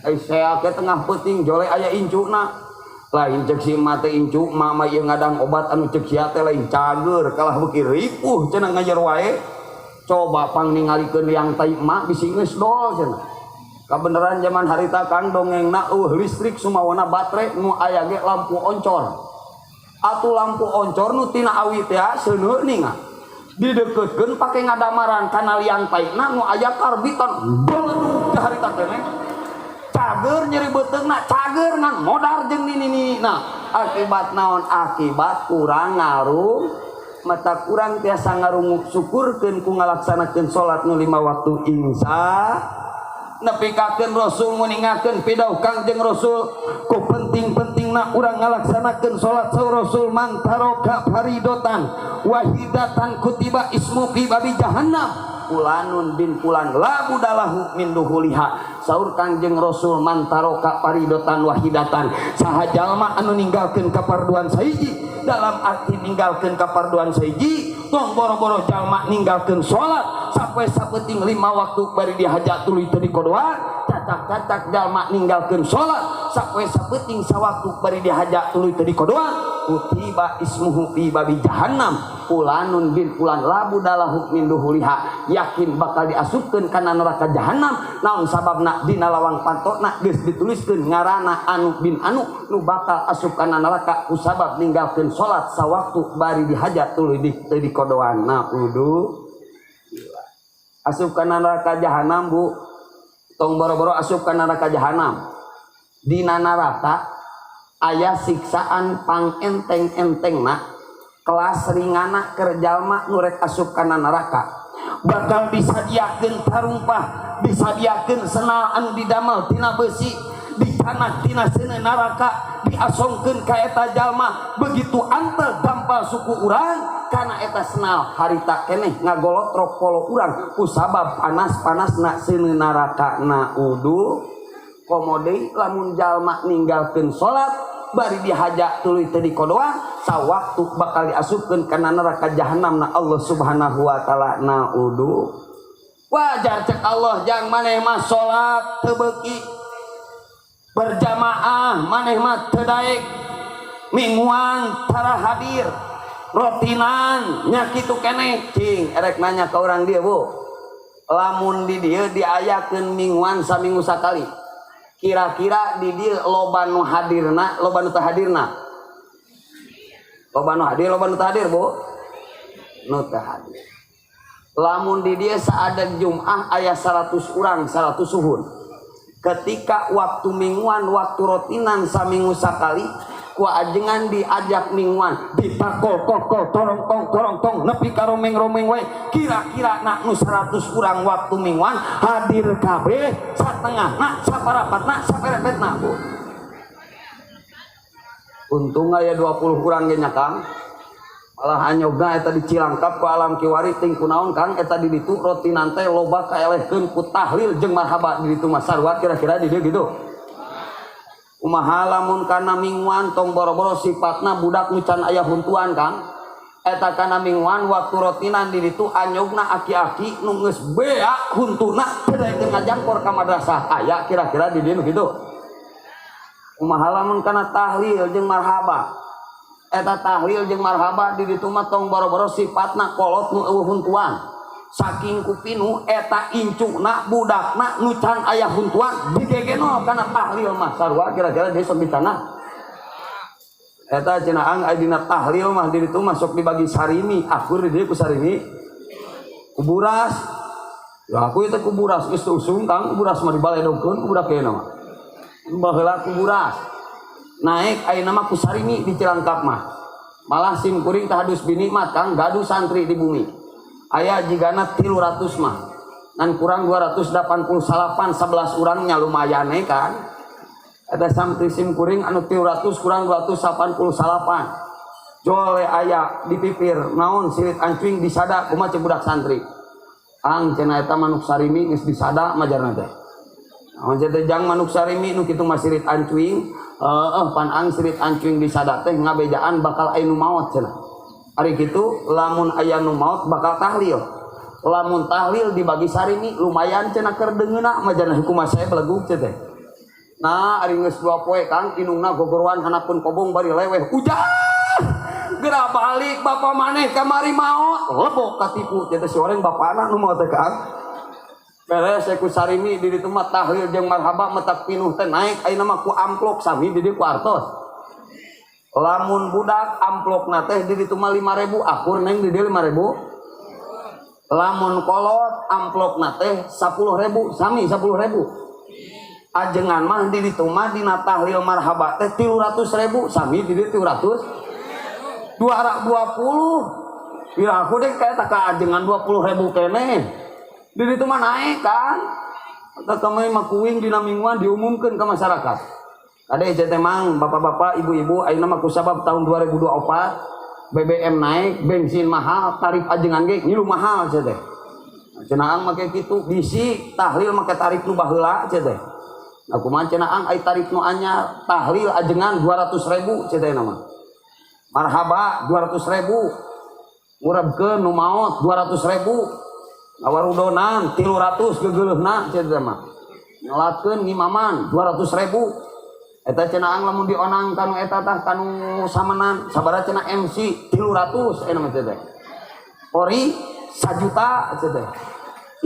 Ai sea ke tengah peuting jole aya incuna, lain cek si mate incu mama ieu ngadang obat anu cek sia teh lain cager kalah beuki ripuh cenah ngajer wae. Coba pang ningalikeun liang tai emak bisi geus dol cenah. Kabeneran zaman harita Kang dongengna eueuh listrik sumawana baterai nu aya ge lampu oncor. Atuh lampu oncor nu tina awi teh seuneu ninga. Dideukeutkeun pake ngadamaran kana liang taina nu aya karbitan beledug teh harita keneh. Cager nyeri beuteungna, cager ngan modar jeung nini-nini. Akibat naon? Akibat kurang ngaruh mata kurang tiasa ngarungu syukurkeun ku ngalaksanakeun salat nu 5 waktu insya. Nepikakeun Rasul nguningakeun pidauh Kangjeng Rasul ku penting-pentingna urang ngalaksanakeun salat saur Rasul man taroka faridotan wahidatan kutiba ismu fi babi jahannam fulanun bin fulan la budalahu min duhuliha. Saur Kangjeng Rasul man taroka faridotan wahidatan saha jalma anu ninggalkeun kaparduan sahiji, dalam arti ninggalkeun kaparduan sahiji tong boro-boro jalma ninggalkeun salat sampai sapenting 5 waktu bari dihajat tuluy teu dikodoan, cacak-cacak jalma ninggalkeun salat sampai sapenting sawaktu bari dihajat tuluy teu dikodoan kutiba ismuhu fi babi jahannam fulanun bin fulan la budalahu min duhuliha, yakin bakal diasupkeun kana neraka jahannam. Naon sababna? Dina lawang pantona geus dituliskeun ngaranna anu bin anu nu bakal asup kana neraka kusabab ninggalkeun salat sawaktu bari dihajat tuluy teu dikodoan. Nah udu asup kana neraka jahanam Bu, tong boro-boro asup kana neraka jahanam. Dina neraka aya siksaan pang enteng-entengna kelas ringana keur jalma nu rek asup kana neraka bakal disadiakeun tarumpah, disadiakeun senal anu didamel tina besi, dicanak tina seuneu neraka, diasongkeun ka eta jalma. Begitu antel dampal suku urang kana eta senal harita keneh ngagolotrok polo urang kusabab panas-panasna seuneu neraka. Na udu komo deui lamun jalma ninggalkeun salat bari dihaja tuluy teu dikodoan sawaktu bakal diasupkeun kana neraka jahanam na Allah Subhanahu wa taala. Na udu wajar cek Allah jang maneh mah salat teu beuki berjamaah maneh mah teu daek mingguan tara hadir rotinan nya kitu keneh. Cing erek nanya ka urang dieu Bu, lamun di dieu diayakeun mingguan saminggu sakali kira-kira di dieu loba nu hadirna loba nu teu hadirna? Loba nu hadir loba nu teu hadir Bu? Nu teu hadir. Lamun di dieu saada Jum'ah aya 100 urang 100 suhun, ketika waktu mingguan waktu rotinan saminggu sakali ku ajengan diajak mingguan ditakol kokol torong tong torong tong nepi ka romeng-romeng wae, kira-kira nak nu 100 urang waktu mingguan hadir kabeh satengah nak saparapatna saperepetna Bu? Untung aya 20 urang ge nya Kang. Malah anyogna eta dicilangkap ku alam kiwari ting kunaon Kang eta di ditu rotinan teh loba kaelehkeun ku tahlil jeung marhaba di ditu mah sarua kira-kira di dieu gitu. Kumaha lamun kana mingguan tong boro-boro sifatna budak nu can aya huntuan Kang. Eta kana mingguan waktu rotinan di ditu anyogna aki-aki nu geus beak huntuna teu daekeun ngajangkor ka madrasah aya kira-kira di dieu nu kitu. Kumaha lamun kana tahlil jeung marhaba. Eta tahlil jeung marhaba di ditu mah tong boro-boro sifatna kolot nu eueuh huntuan. Saking kupinu eta incuna budakna nu can aya huntuan digegeno kana tahlil mah sarua kira-kira deui sok ditana. Eta cenah ang aya dina tahlil mah di ditu mah sok dibagi sarimi, akur di dieu ku sarimi. Ku buras. Ya aku itu ku buras geus teu usung Kang, ku buras mah dibaledogkeun ku budak ayeuna mah. Baheula ku buras. Naik ayeuna mah ku sarimi di Cilangkap mah. Malah sim kuring tahadus binikmat Kang, gaduh santri di bumi. Aya jigana 300 mah. Ngan kurang 288 11 urangnya lumayan we kan. Eta santri sim kuring anu 300 kurang 288. Jole aya di pipir naon silit ancuing disada kumaha cek budak santri. Ang cenah eta manuk sarimi geus disada majarna teh. Naon teh jang manuk sarimi nu kitu mah silit ancuing, heeh pan ang silit ancuing disada teh ngabejaan bakal aya nu maot cenah. Ari kitu lamun aya nu maot bakal tahlil. Lamun tahlil dibagi sarimi lumayan cenah keur deungeuna majarna hukum saya belegug teh. Nah ari geus 2 poe Kang inungna gogoroan hanapun kobong bari leweh hujan. Geura balik bapa maneh kamari maot lebok katipu teh si oreng bapana nu maot teh Kang. Beres ku sarimi di ditu mah tahlil jeung marhaba metak pinuh teh naik ayeuna mah ku amplop sami di dieu ku artos. Lamun budak amplopna teh di ditu mah 5.000 akur neng di dieu 5.000. Lamun kolot amplopna teh 10.000 sami 10.000. Ajengan mah di ditu mah dina tahlil marhaba teh 300.000 sami di dieu 300. 220. Pira aku deh kayak tak ajengan 20.000 keneh. Di ditu mah naik kan. Atau kami mah kuing dina mingguan diumumkeun ke masyarakat. Kade teh mang bapak-bapak, ibu-ibu ayeuna mah kusabab tahun 2024 BBM naik, bensin mahal, tarif ajengan ge ngilu mahal cenah teh. Cenah ang make kitu bisi tahlil make tarif nu baheula cenah teh. Nah kumaha cenah ang ai tarif nu anyar tahlil ajengan 200.000 cenah teh nama. Marhaba 200.000. Ngurebkeun nu maot 200.000. Ngawarudonan 300 gegeleuhna cenah teh mah. Nyolatkeun ngimaman 200.000. Eta cenah ang lamun dionang kanu eta tah kanu samenan sabaraha cenah MC 300 eta mah teh. Ori 1 juta cenah teh.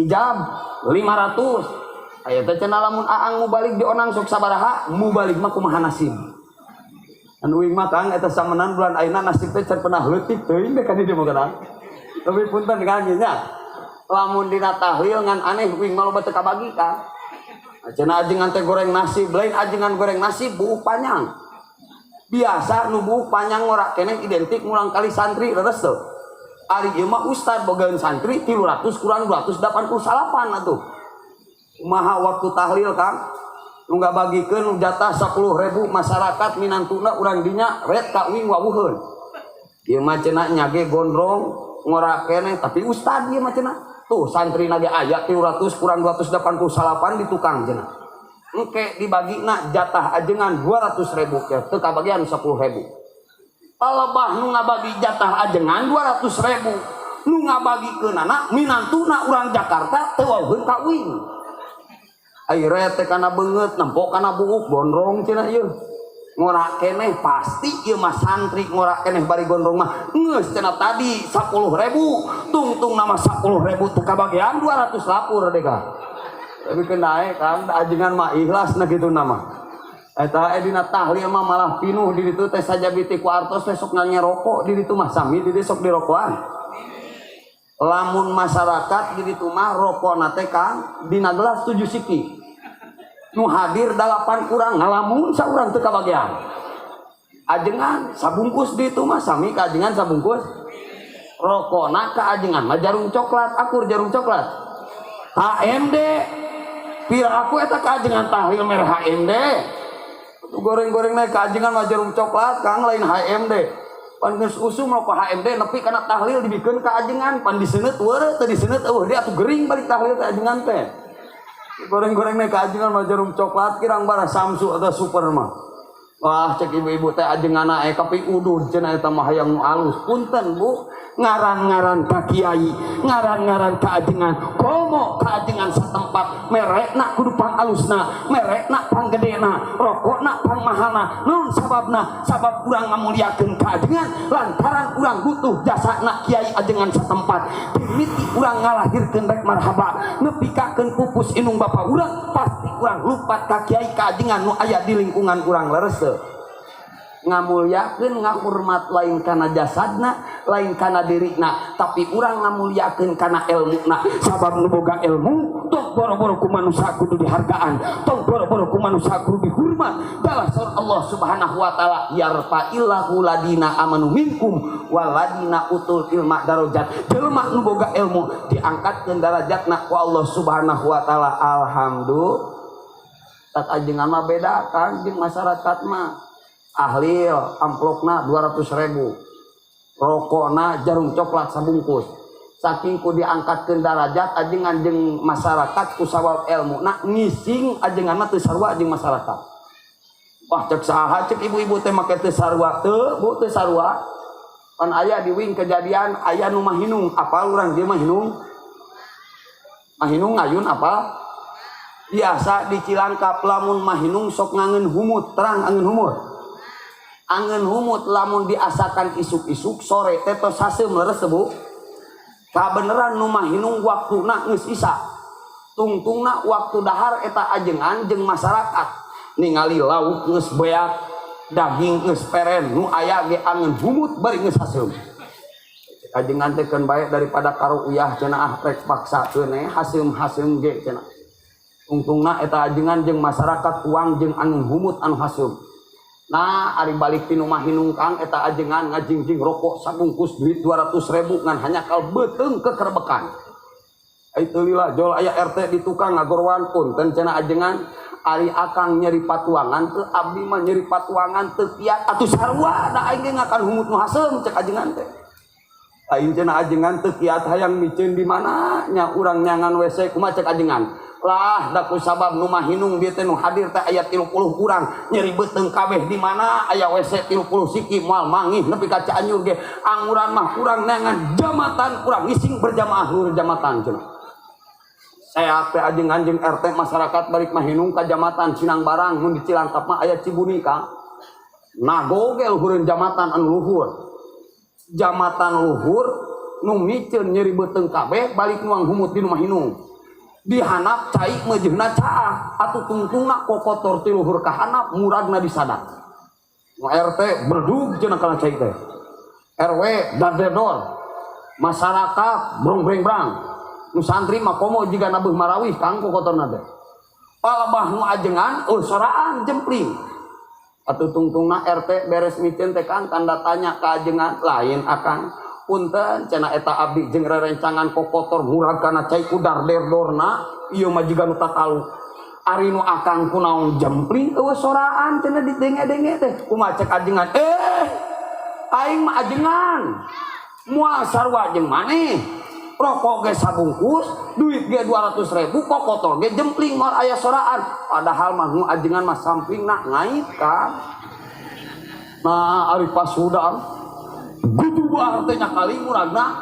Ijab 500. Aya teh cenah lamun aang mubalik dionang sok sabaraha mubalik mah kumaha nasib. Anu uing mah Kang eta samenan bulan ayeuna nasib teh can pernah leutik teuing deh kan di mah Kang. Tapi punten Kang nya. Lamun dina tahlil ngan aneh uing mah loba teu kabagi Kang. Cenah ajengan teh goreng nasib, lain ajengan goreng nasib buuk panjang. Biasa nu buuk panjang ngorak keneh identik ngulang kali santri leres teu. Ari ieu mah ustad bogaeun santri 300 kurang 288 atuh. Kumaha waktu tahlil Kang? Nu ngabagikeun jatah 10.000 masyarakat minantuna urang dinya ret ka uing wawuheun. Ieu mah cenah nyage gondrong ngorak keneh tapi ustad ieu mah cenah. Tuh santri nage aya 300 kurang 288 di tukang cenah. Engke dibagina jatah ajengan 200.000 ya teu kabagian 10.000. Palebah nu ngabagi jatah ajengan 200.000. Nu ngabagikeunana minantuna urang Jakarta teu wawuheun ka uing. Ai ret teh kana beungeut nempo kana buuk gondrong cenah ieu. Ngorak keneh pasti ieu mah santri ngorak keneh bari gondrong mah geus cenah tadi 10.000 tungtung nama 10.000 teu kabagian 200 lapur deh Kang. Tapi kenae Kang ajengan mah ikhlas na kitu nama. Eta dina tahlil mah malah pinuh di ditu teh sajabiti ku artos teh sok ngange rokok di ditu mah sami di ditu sok dirokoan. Lamun masyarakat di ditu mah rokona teh Kang dina gelas 7 siki. Nu hadir 8 urang ngalamun saurang teu kabagian. Ajengan sabungkus di ditu mah sami ka ajengan sabungkus. Rokona ka ajengan mah jarum coklat, akur jarum coklat. HMD pira aku eta ka ajengan tahlil merah HMD. Goreng-goreng naik ka ajengan mah jarum coklat Kang lain HMD. Pan geus usum rokok HMD nepi kana tahlil dibikeun ka ajengan, pan diseungeut weureu, teu diseungeut eueuh deui, atuh gering balik tahlil teh ajengan teh. Goreng-goreng ka ajengan mah jarum coklat kirang bara Samsu atau super mah. Wah, cek ibu-ibu teh ajenganna kapi udud cenah eta mah hayang nu alus. Punten Bu, ngaran-ngaran ka kiai, ngaran-ngaran ka ajengan, komo ka ajengan satempat merekna kudu pang alusna, merekna pang gedena, rokokna pang mahalna. Naon sababna? Sabab urang ngamuliakeun ka ajengan lantaran urang butuh jasana kiai ajengan satempat. Dimiti urang ngalahirkeun rek marhaba, nepikakeun pupus indung bapa urang, pasti urang lupat ka kiai ka ajengan nu aya di lingkungan urang, leres teu? Ngamuliakeun, ngahormat lain kana jasadna, lain kana dirina, tapi urang ngamuliakeun kana ilmuna. Sabab nu boga ilmu tong boro-boro ku manusia kudu dihargaan, tong boro-boro ku manusia kudu dihormat. Dalah surah Allah Subhanahu wa taala, yarfa'illahu ladina amanu minkum waladina utul ilma darajat. Jelema nu boga ilmu diangkatkeun darajatna ku Allah Subhanahu wa taala. Alhamdulillah. Tak ajengan mah beda kan jeung masyarakat mah. Ahlil amplopna 200 ribu, rokokna jarum coklat sabungkus. Saking ku diangkatkeun darajat ajengan jeung masyarakat ku sabab ilmu nah ngising, ajengan mah teu sarua jeung masyarakat. Wah, cek saha, cek ibu-ibu teh make teu sarua? Teu Bu, teu sarua. Pan aya di wing kejadian, aya nu mahinung. Apal urang dia mahinung? Mahinung ngayun apa biasa di Cilangkap. Lamun mahinung sok ngangen humut, terang angen humut. Angen humut lamun diasakan isuk-isuk, sore teh tos haseum, leres teu Bu? Kabeneran nu mahinung waktuna geus isa, tungtungna waktu dahar eta ajengan jeung masyarakat ningali lauk geus beak, daging geus peren, nu aya ge angen humut bari geus haseum. Ajengan teh keun bae daripada karo uyah cenah, ah rek paksakeun we haseum-haseum ge cenah. Tungtungna eta ajengan jeung masyarakat uang jeung angen humut anu haseum. Nah, ari balik ti nu mahinung Kang, eta ajengan ngajingjing rokok sabungkus duit 200 ribu ngan hanjakal beuteung kekerbekan. Ai teu lila jol aya RT di tukang ngagorwan, "Punten," cenah, "ajengan, ari akang nyeri patuangan teu? Abdi mah nyeri patuangan teu kiat." "Atuh sarua da aing ge ngakan humut nu haseum," cek ajengan teh. "Aing," cenah, "ajengan teu kiat hayang miceun di mana nya urang nyangan WC kumaha?" Cek ajengan, "Lah da ku sabab nu mahinung dieu teh nu hadir teh aya 30 urang, nyeri beuteung kabeh, di mana aya WC 30 siki moal mangih nepi ka Cianjur ge. Anguran mah kurang neangan jamatan, kurang ngising berjamaah luhur jamatan," cenah. Sehat teh ajengan jeung RT masyarakat balik mahinung ka jamatan Cinang Barang. Mun di Cilangkap mah aya Cibuni Kang, nago ge luhureun jamatan anu luhur. Jamatan luhur nu miceun nyeri beuteung kabeh, balik nuang humut di nu mahinung, dihanap cai meujeuhna caah. Atuh tungtungna kokotor ti luhur ka handap muragna disadak. Nu RT berdug cenah kana cai teh, RW dadedor, masyarakat brong breng brang, nu santri mah komo jiga nabeuh marawih Kang kokotorna teh. Palebah nu ajengan eueuh soraan jempling. Atuh tungtungna RT beres miceun teh Kang, tanda tanya ka ajengan, "Lain akang, punten," cenah, "eta abdi jeung rerencangan kokotor murag kana cai ku darderdorna ieu mah jiga nu tatalu. Ari nu akang kunaon jempling eueuh soraan?" cenah didenge-denge teh. "Kumaha?" cek ajengan. "Eh, aing mah ajengan moal sarua jeung maneh. Rokok ge sabungkus, duit ge 200 ribu, kokotor ge jempling moal aya soraan." Padahal mah nu ajengan mah sampingna ngait kan. Nah, ari pas hudang gujubar teh nya kali muragna.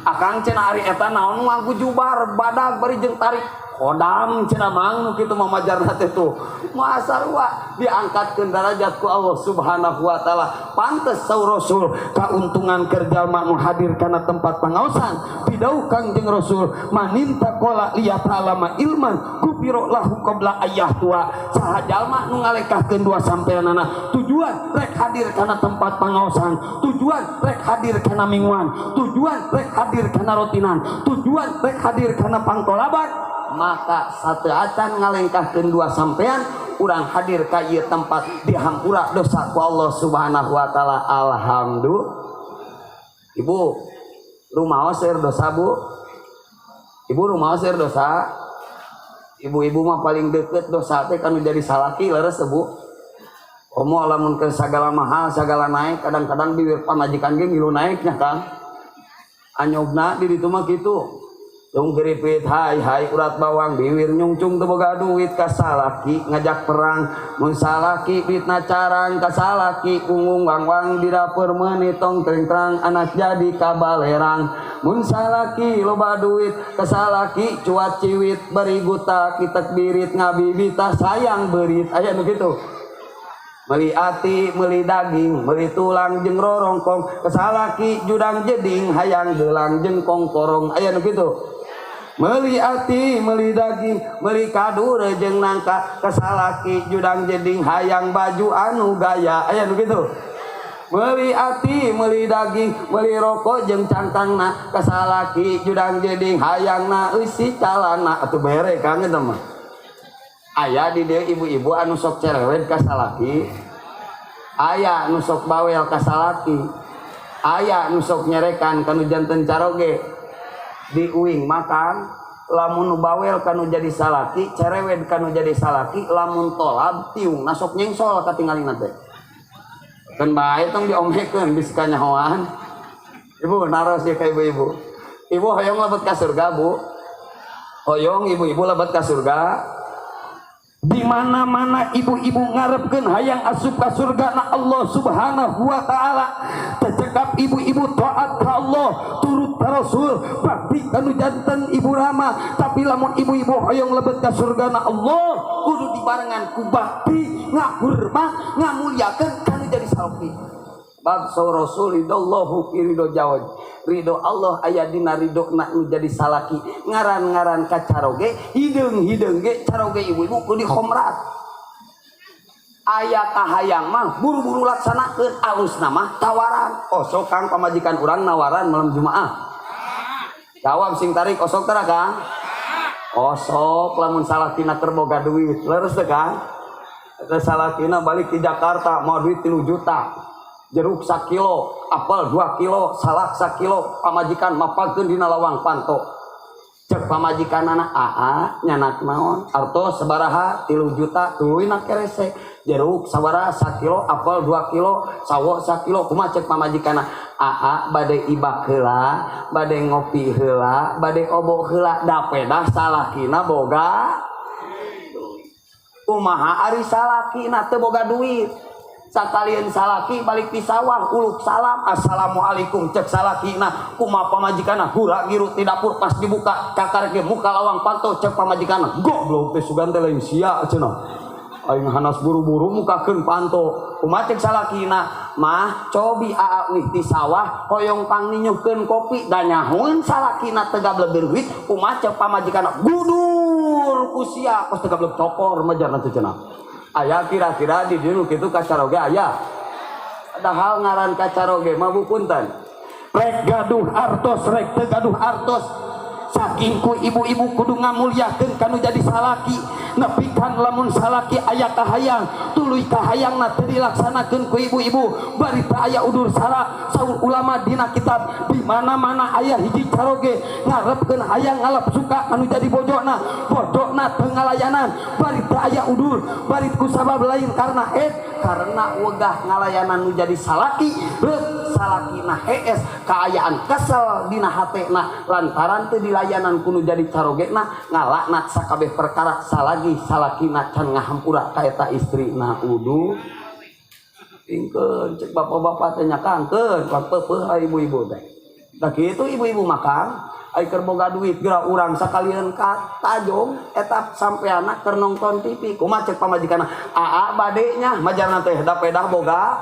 "Akang," cenah, "ari eta naon nu ngagujubar badag bari jeung tarik kodam?" cenah. Mang nu kitu mah majarna teh tuh moal sarua diangkatkeun darajat ku Allah Subhanahu wa taala. Pantes saur Rasul, Kauntungan kerja nu hadir kana tempat pangaosan. Pidauh Kangjeng Rasul, maninta qala liyata'allama ilman gufiro lahu qabla ayah tua. Saha jalma nu ngalekahkeun dua sampeanana, tujuan rek hadir kana tempat pangaosan, tujuan rek hadir kana mingguan, tujuan rek hadir kana rotinan, tujuan rek hadir kana pangtolaban, maka satu acan ngalengkahkeun dua sampean urang hadir ka ieu tempat dihampura dosa ku Allah Subhanahu wa taala. Alhamdulillah. Ibu rumaos seueur dosa, Bu? Ibu rumaos seueur dosa? Ibu-ibu mah paling deket dosa teh kan jadi salaki, leres Bu? Komo lamun ke sagala mahal, sagala naik, kadang-kadang bibir pamajikan ge ngilu naiknya, Kang. Anyobna di ditu mah kitu. Tung keripit hai hai urat bawang bibir nyungcung teu boga duit ka salaki ngajak perang mun salaki duitna carang ka salaki ungung wang-wang di dapur meuni tong tring-trang anak jadi kabalerang mun salaki loba duit ka salaki cuat ciwit bari guta kitek birit ngabibita sayang beurit aya nu kitu. Meuli ati, meuli daging, meuli tulang jeung rorongkong, kasalaki judang jeding hayang gelang jeung kongkorong aya nu kitu. Meuli ati, meuli daging, meuli kadur jeung nangka, kasalaki judang jeding hayang baju anu gaya aya nu kitu. Meuli ati, meuli daging, meuli rokok jeung cangkangna, kasalaki judang jeding hayangna eusi calana atuh bere Kang eta mah. Aya di dieu ibu-ibu anu sok cerewet ka salaki, aya nu sok bawel ka salaki, aya nu sok nyerekan kanu janten caroge. Di uing makan lamun nu bawel kanu jadi salaki, cerewet kanu jadi salaki, lamun tolab tiungna sok nyengsol katingalina teh. Keun bae tong diomekeun bisi kanyahoan. Ibu naros ieu ka ibu-ibu. Ibu hoyong lebet ka surga, Bu? Hoyong ibu-ibu lebet ka surga? Di mana-mana ibu-ibu ngarepkeun hayang asup ka surga na Allah Subhanahu wa taala. Tecekap ibu-ibu taat ka Allah, turut ka Rasul, bakti kanu janten ibu rama. Tapi lamun ibu-ibu hoyong lebet ka surga na Allah, kudu dibarengan ku bakti, ngahurmat, ngamuliakeun kanu jadi salaki. Bab Rasul ridallahu fi ridho jawaj. Ridho Allah aya dina ridho na nu jadi salaki. Ngaran-ngaran ka caroge, hideung-hideung ge caroge ibu-ibu kudu dikhomrat. Aya kahayang mah buru-buru laksanakeun, alusna mah tawaran. Osok Kang pamajikan urang nawaran malam Jumaah. Jawab sing tarik osok tara Kang? Osok lamun salakina keur boga duit. Leres teh Kang? Eta salakina balik di Jakarta mau duit 3 juta. Jeruk sakilo, apel 2 kilo, salak sakilo, pamajikan mapagkeun dina lawang panto. Cek pamajikanana, aa nyanak naon, artos sabaraha 3 juta, tuluy kerese. Jeruk sabaraha sakilo, apel 2 kilo, sawo sakilo, kumaha cek pamajikanna? Aa bade ibak heula, bade ngopi heula, bade obok heula, da pedah salakina boga. Kumaha ari salakina teu boga duit? Sakalian salaki balik di sawah uluk salam assalamualaikum cek salakina kumaha pamajikanna hura giru di dapur pas dibuka kakar ge muka lawang panto cek pamajikanna goblok teh sugan teh lain sia cenah aing hanas buru-buru mukakeun panto kumaha cek salakina mah cobi aa wih di sawah hoyong pangninyuhkeun kopi da nyahoeun salakina teu gableg duit kumaha cek pamajikanna gudur ku sia kos teu gableg cokor majarna teh cenah. Aya kira-kira di dieu nu kitu kacaroge aya. Padahal ngaran kacaroge mah bu punten. Rek gaduh artos rek teu gaduh artos. Saking ku ibu-ibu kudu ngamuliakeun kanu jadi salaki. Nepikan lamun salaki aya kahayang, tuluy kahayangna teu dilaksanakeun ku ibu-ibu. Bari teu aya udur sara, saur ulama dina kitab di mana-mana aya hiji caroge ngarepkeun hayang ngalap suka kanu jadi bojona, bodona teu ngalayanan, bari teu aya udur, bari ku sabab lain karena karena wegah ngalayanan nu jadi salaki, reuk salakina hees kaayaan kesel dina hatena lantaran teu dilayanan ku nu jadi carogena ngalaknat sakabeh perkara salagi salakina can ngahampura ka eta istrina uduh. Tingkeun cek bapak-bapak teh nyakangkeun peupeut ibu-ibu teh. Da kitu ibu-ibu makan ai keur boga duit geura urang sakalian ka tajong eta sampeana keur nongton TV kumaha cek pamajikanna aa bade nya majarna teh da pedah boga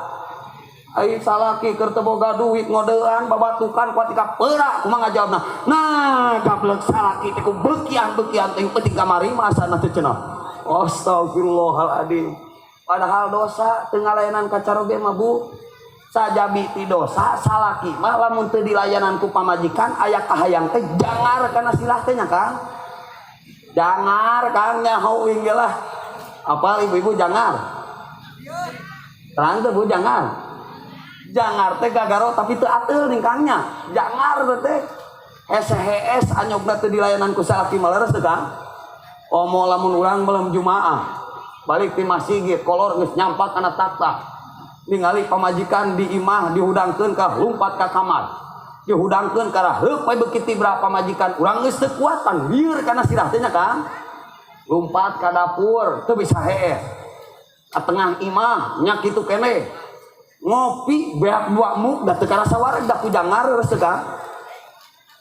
ai salaki keur teu boga duit ngodean babatukan kuat ika peura kumaha ngajawabna nah gablek salaki teh ku beukian-beukian teh penting kamari mah asana teh cenah. Astagfirullahaladzim. Padahal dosa teu ngalayanan ka caroge mah Bu. Sajabi ti dosa salaki mah lamun teu dilayanan ku pamajikan aya kahayang teh jangar kana silah teh nya Kang. Jangar Kang nyaho uing ge lah. Apal ibu-ibu jangar? Terang teu Bu jangar? Jangar teh gagaro tapi teu ateul ning Kang nya. Jangar teh hese-hees anyogna teu dilayanan ku salaki mah leres teu Kang? Omo lamun urang belum Jumaah. Balik ti masjid kolor geus nyampak kana taktah. Ningali pamajikan di imah dihudangkeun ka lumpat ka kamar. Dihudangkeun ka raheup we beuki tibra pamajikan urang geus teu kuatan lieur kana sirah teh nya Kang. Lumpat ka dapur teu bisa heeh. Ka tengah imah nya kitu keneh. Ngopi beak dua muk da teu karasa wareg da ku jangar geus teu Kang.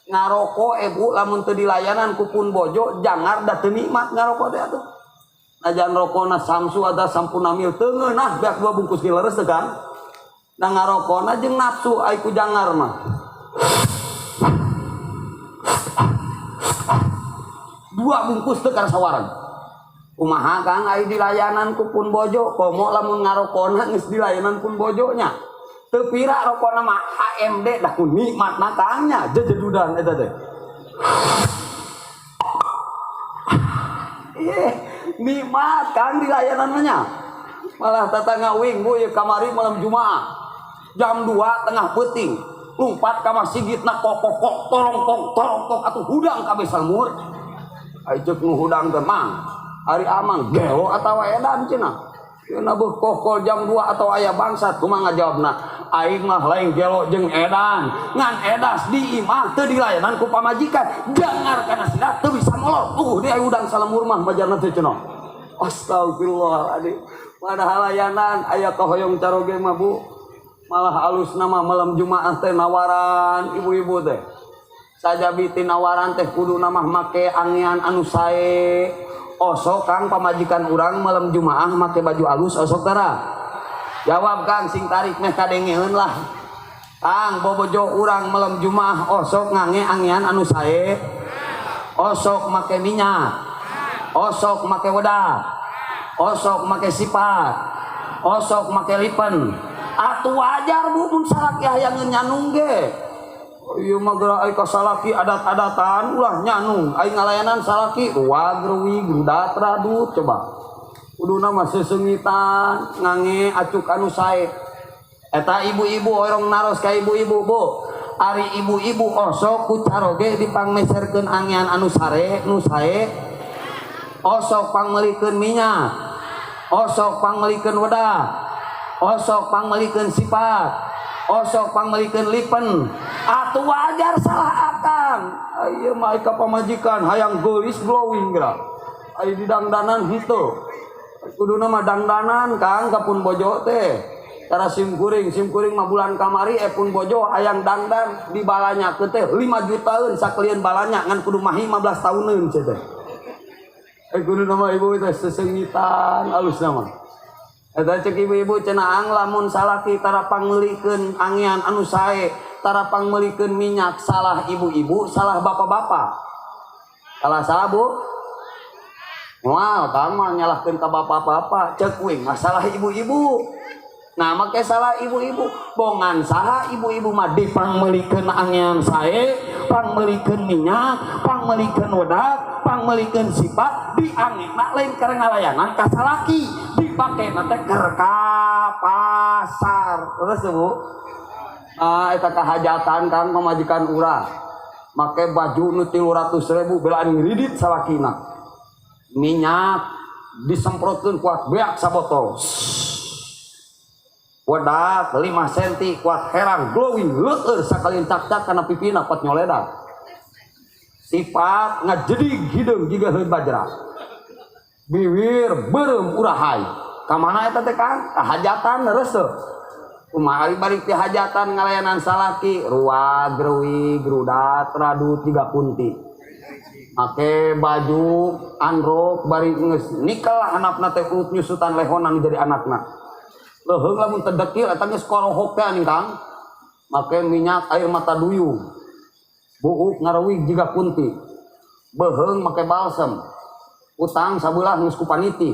Ngaroko ibu lamun teu dilayanan ku pun bojo jangar da teu nikmat ngaroko teh atuh. Najan rokona Samsu ada Sampunamil teu ngeunah beak dua bungkus ge leres teu Kang. Da ngarokona jeung nafsu ai ku jangar mah. Dua bungkus teu karasa wareg. Kumaha Kang ai dilayanan ku pun bojo komo lamun ngarokona geus dilayanan pun bojo nya. Teu pira rokona mah HMD dah ku nikmatna Kang nya jejedudan eta teh. Ih, nikmat Kang dilayanan mah nya. Malah tatangga uing bu ieu kamari malam Jumaah. Jam 2 tengah peuting. Lumpat ka masjid na kokokok torongtong torongtong atuh hudang kabeh salmur. Ai ceuk nu hudang teh mang. Ari amang gelo atawa edan cenah. Cenah beuh kokol jam 2 atau aya bangsat kumaha ngajawabna? Aing mah lain gelo jeung edan. Ngan edas di imah teu dilayanan ku pamajikan. Jangar kana sirah teu bisa molor. Deui aya hudang salemur mah majarna teh cenah. Astagfirullahaladzim. Padahal layanan aya kahoyong caroge mah Bu. Malah alus nama malam Jumaah teh nawaran ibu-ibu teh. Sajabi ti nawaran teh kudu namah make angean anu sae. Osok Kang pamajikan urang malam Jumaah make baju alus osok tara. Jawab Kang sing tarik meh kadengeun lah. Kang bobojo urang malam Jumaah osok ngange angean anu sae. Osok make minyak. Osok make wedak. Osok make sifat. Osok make lipen. Atuh wajar Bu mun salaki hayang nyanung ge. Ieu mah geura ai ka salaki adat-adatan ulah nyanung, ai ngalayanan salaki wagruwi grudat radut coba. Kuduna mah seseungitan ngange acuk anu sae. Eta ibu-ibu orong naros ka ibu-ibu Bu. Ari ibu-ibu osok ku caroge dipangmeserkeun angean anu sare nu sae. Osok pangmeulikeun minyak. Osok pangmeulikeun wedak. Osok pangmeulikeun sifat. Osok pangmeulikeun lipen. Atuh wajar salah akang. Ieu mah ka pamajikan hayang geulis glowing geura. Ai didangdanan henteu. Kuduna mah dangdanan Kang ka pun bojo teh. Tara simkuring, simkuring mah bulan kamari pun bojo hayang dangdan dibalanyakeun teh 5 jutaan sakelieun balanya ngan kudu mahi 15 tahuneun cenah teh. Kuduna mah ibu teh sesengitan alusna mah. Eta cek ibu-ibu cenah ang lamun salaki tara pangmeulikeun angean anu sae, tara pangmeulikeun minyak, salah ibu-ibu, salah bapak-bapak. Salah salah Bu? Moal Kang mah nyalahkeun ka bapak-bapak, cek uing mah salah ibu-ibu. Nah make salah ibu-ibu, bongan saha ibu-ibu mah dipangmeulikeun angean sae, pangmeulikeun minyak, pangmeulikeun wedak, pangmeulikeun sifat, diangena lain keur ngalayanan ka salaki, dipakena teh keur ka pasar. Terus Bu? Ah eta kahajatan Kang pamajikan urang. Make baju nu 300.000 belaan ngridit salakina. Minyak disemprotkeun kuat beak sabotol. Wedak 5 senti kuat herang glowing leueur sakalin cak-cak kana pipina kuat nyoledak. Sifat ngajedig hideung jiga heun bajra. Biwir beureum urahai. Ka mana eta teh Kang? Ka hajatan leres teu. Kumaha ari balik ti hajatan ngalayanan salaki ruag reuwi grudat radut jiga kunti. Make baju androk bari geus nikel handapna teh urut nyusutan lehonan jadi anakna. Leuheung lamun teu dekil eta geus korohok teh anjing Kang. Make minyak air mata duyung. Buuk ngaruwig jiga kunti. Beuheung make balsem. Utang sabelah geus ku paniti.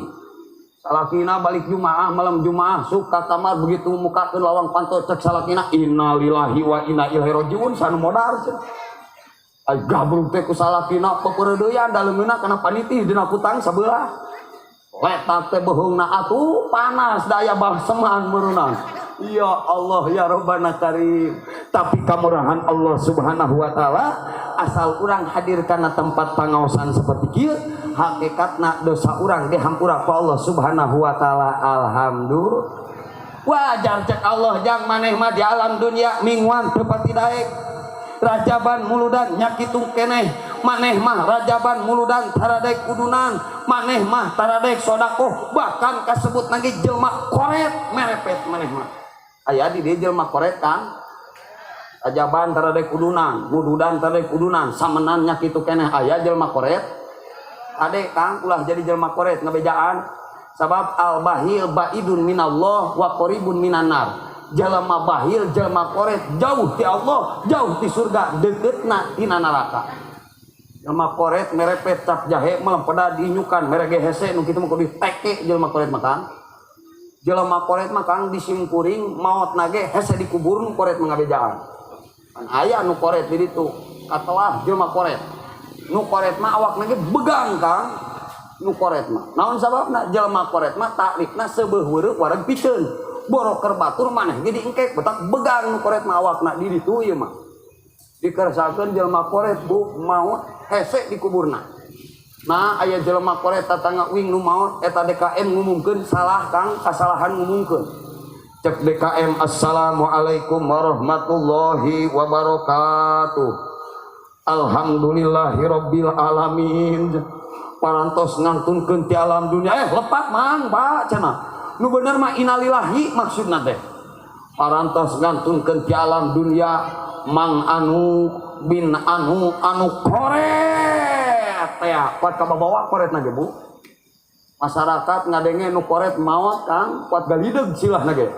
Salakina balik Jumaah malam Jumaah suka kamar begitu mukakeun lawang panto cek salakina innalillahi wa inna ilaihi rajiun sanu modar cenah. Ai gabrug teh ku salakina pepereudeuyan daleungeunna kana paniti dina kutang sabelah. Letak teh beuheungna atuh panas daya balseman meureunan. Ya Allah ya Rabbana Karim. Tapi kamurahan Allah Subhanahu wa taala Asal urang hadir kana tempat pangaosan seperti kieu, hakikatna dosa urang dihampura ku Allah Subhanahu wa taala. Alhamdulillah. Wajar cek Allah, jang maneh mah di alam dunia mingguan teu pati daek, rajaban muludan nya kitu keneh. Maneh mah rajaban muludan taradek udunan, maneh mah taradek sodakoh, bahkan kasebut lagi jelma koret merepet. Maneh mah aya di dieu jelma koret kan, rajaban taradek udunan, muludan taradek udunan, samenan nya kitu keneh. Aya jelma koret? Ade Kang, ulah jadi jelma koret ngabejaan, sabab al bahil baidun minallah wa qaribun minan nar. Jelema bahil, jelema koret jauh ti Allah, jauh ti surga, deketna tina neraka. Jelema koret merepet, cap jahe melempeda diinyukan mere ge hese. Nu kitu mah kudu diteke jelema koret mah, Kang. Jelema koret mah, Kang, disimkuring maot nage hese dikubur. Nu koret mah ngabejaan kan aya nu koret di ditu, katelah jelema koret. Nu koret mah awak nage begang, Kang, nu koret mah. Naon sababna? Jelema koret mah taklifna seubeuh weureuh wareg piceun, boroker batur maneh ge diengkek, betak begang nu koret mah awakna di ditu. Ieu mah dikersakeun jelema koret, Bu, maot hese dikuburna. Nah, aya jelema koret tatangga uing nu maot eta, DKM ngumumkeun. Salah, Kang, kasalahan ngumumkeun. Cek DKM, "Assalamualaikum warahmatullahi wabarakatuh. Alhamdulillahirabbil alamin, parantos ngantunkeun ti alam dunia." Eh, lepat mang, Pak, cenah. Nu bener mah innalillahi maksudna teh. "Parantos ngantunkeun ti alam dunia Mang Anu bin Anu, anu koret ya." Kuat kababawa koret ge, Bu. Masyarakat ngadenge nu koret maot, Kang, kuat galideg silahna ge.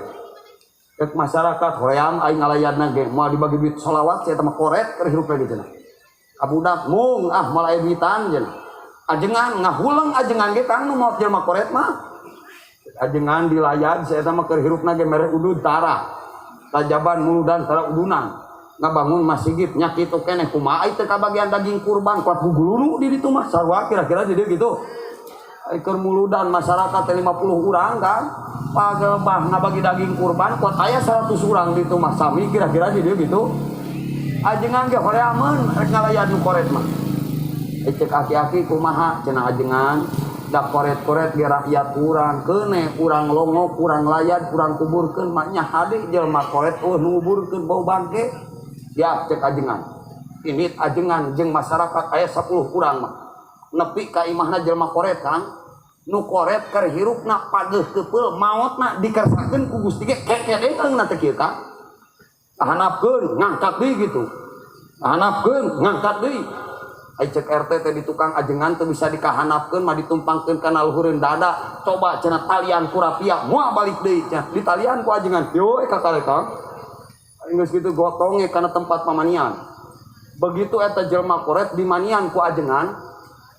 Rek masyarakat hoream aing ngalayadna ge, moal dibagi duit solawat sia mah, koret keur hirup lagi cenah. Ka budak mung ah, moal aya duitan cenah. Ajengan ngahuleng ajengan ge, Kang, nu maot jelema koret mah. Ajengan dilayad sia mah, keur hirupna ge mere udud tara. Rajaban muludan tara udunan. Ngabangun masjid nya kitu keneh, kumaha teu kabagian daging kurban, kuat gugulunu di ditu mah sarua kira-kira jadi gitu. Ai keur muludan masyarakat teh 50 urang kan. Pagelebah ngabagi daging kurban kuat aya 100 urang di ditu mah, sami kira-kira jadi gitu. Ajengan ge horeameun rek ngalayan nu koret mah. Eh, cek aki-aki, kumaha cenah ajengan, da koret-koret ge rakyat urang keune, urang longok, urang layad, urang kuburkeun mah nya hade jelema koret eueuh nu nguburkeun, bau bangke ya. Cek ajengan, ini ajengan jeung masyarakat aya 10 urang mah nepi ka imahna jelema koret, Kang. Nu koret keur hirupna pageuh keupeul, maotna dikersakeun ku Gusti ge kekedeung na teh kieu, Kang. Hanapkeun ngangkat deui gitu, hanapkeun ngangkat deui. Ai cek RT teh di tukang, ajengan teu bisa dikahanapkeun mah, ditumpangkeun kana luhureun dada, coba cenah talian ku rapia, moal balik deui cenah. Ditalian ku ajengan yo ka kale, Kang. Geus kitu gotong kana tempat pamanian. Begitu eta jelema koret dimanian ku ajengan,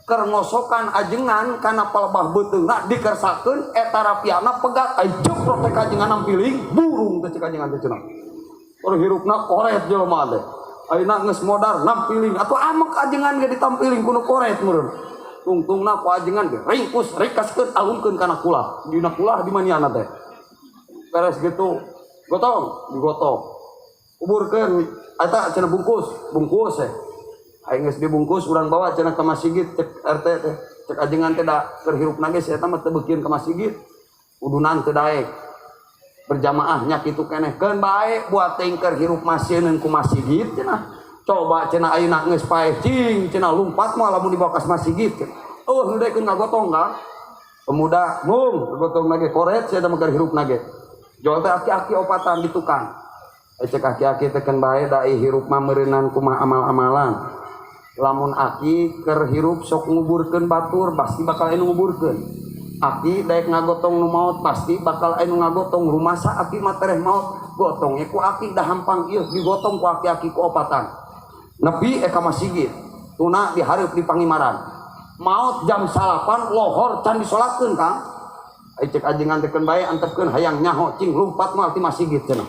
keur ngosokan ajengan kana palebah beuteungna, dikersakeun eta rapiana pegat. Ai jeprot teh ajengan nampiling burung teh, cek ajengan teh cenah. Keur hirupna koret jelema teh. Ayeuna geus modar nampiling atuh, amek ajengan ge ditampiling ku nu koret meureun. Tungtungna ku ajengan ge ringkus rikaskeun, alungkeun kana kulah. Dina kulah dimanianna teh. Beres gitu, gotong, digotong. Kuburkeun eta cenah, bungkus, bungkus eh. Aing geus dibungkus, urang bawa cenah ka masjid, cek RT teh. Cek ajengan teh, da keur hirupna ge eta mah teu beukieun ka masjid. Udunan teu daek. Berjamaahnya kitu keneh, keun bae buat teuing keur hirup masieun ku masjid cenah. Coba cenah ayeuna geus paeh, cing cenah lumpat mah lamun dibawa ka masjid cenah. Oh, nu daekeun ngagotong kan. Pemuda mung ngagotong lagi koret sia mah keur hirupna ge. Jual teh aki-aki opatan di tukang. Cek aki-aki teh, keun bae, da hirup mah meureunan kumaha amal-amalan. Lamun aki keur hirup sok nguburkeun batur, pasti bakal anu nguburkeun. Aki daek ngagotong nu maot, pasti bakal anu ngagotong. Rumasa aki mah tereh maot, gotong ku aki dah hampang ieu. Digotong ku aki-aki ku opatan. Nepi ka masjid. Tuna dihareup di pangimaran. Maot jam 9 lohor can disolatkeun, Kang. Ai cek ajengan teh, keun bae, antepkeun, hayang nyaho cing lumpat moal ti masjid cenah.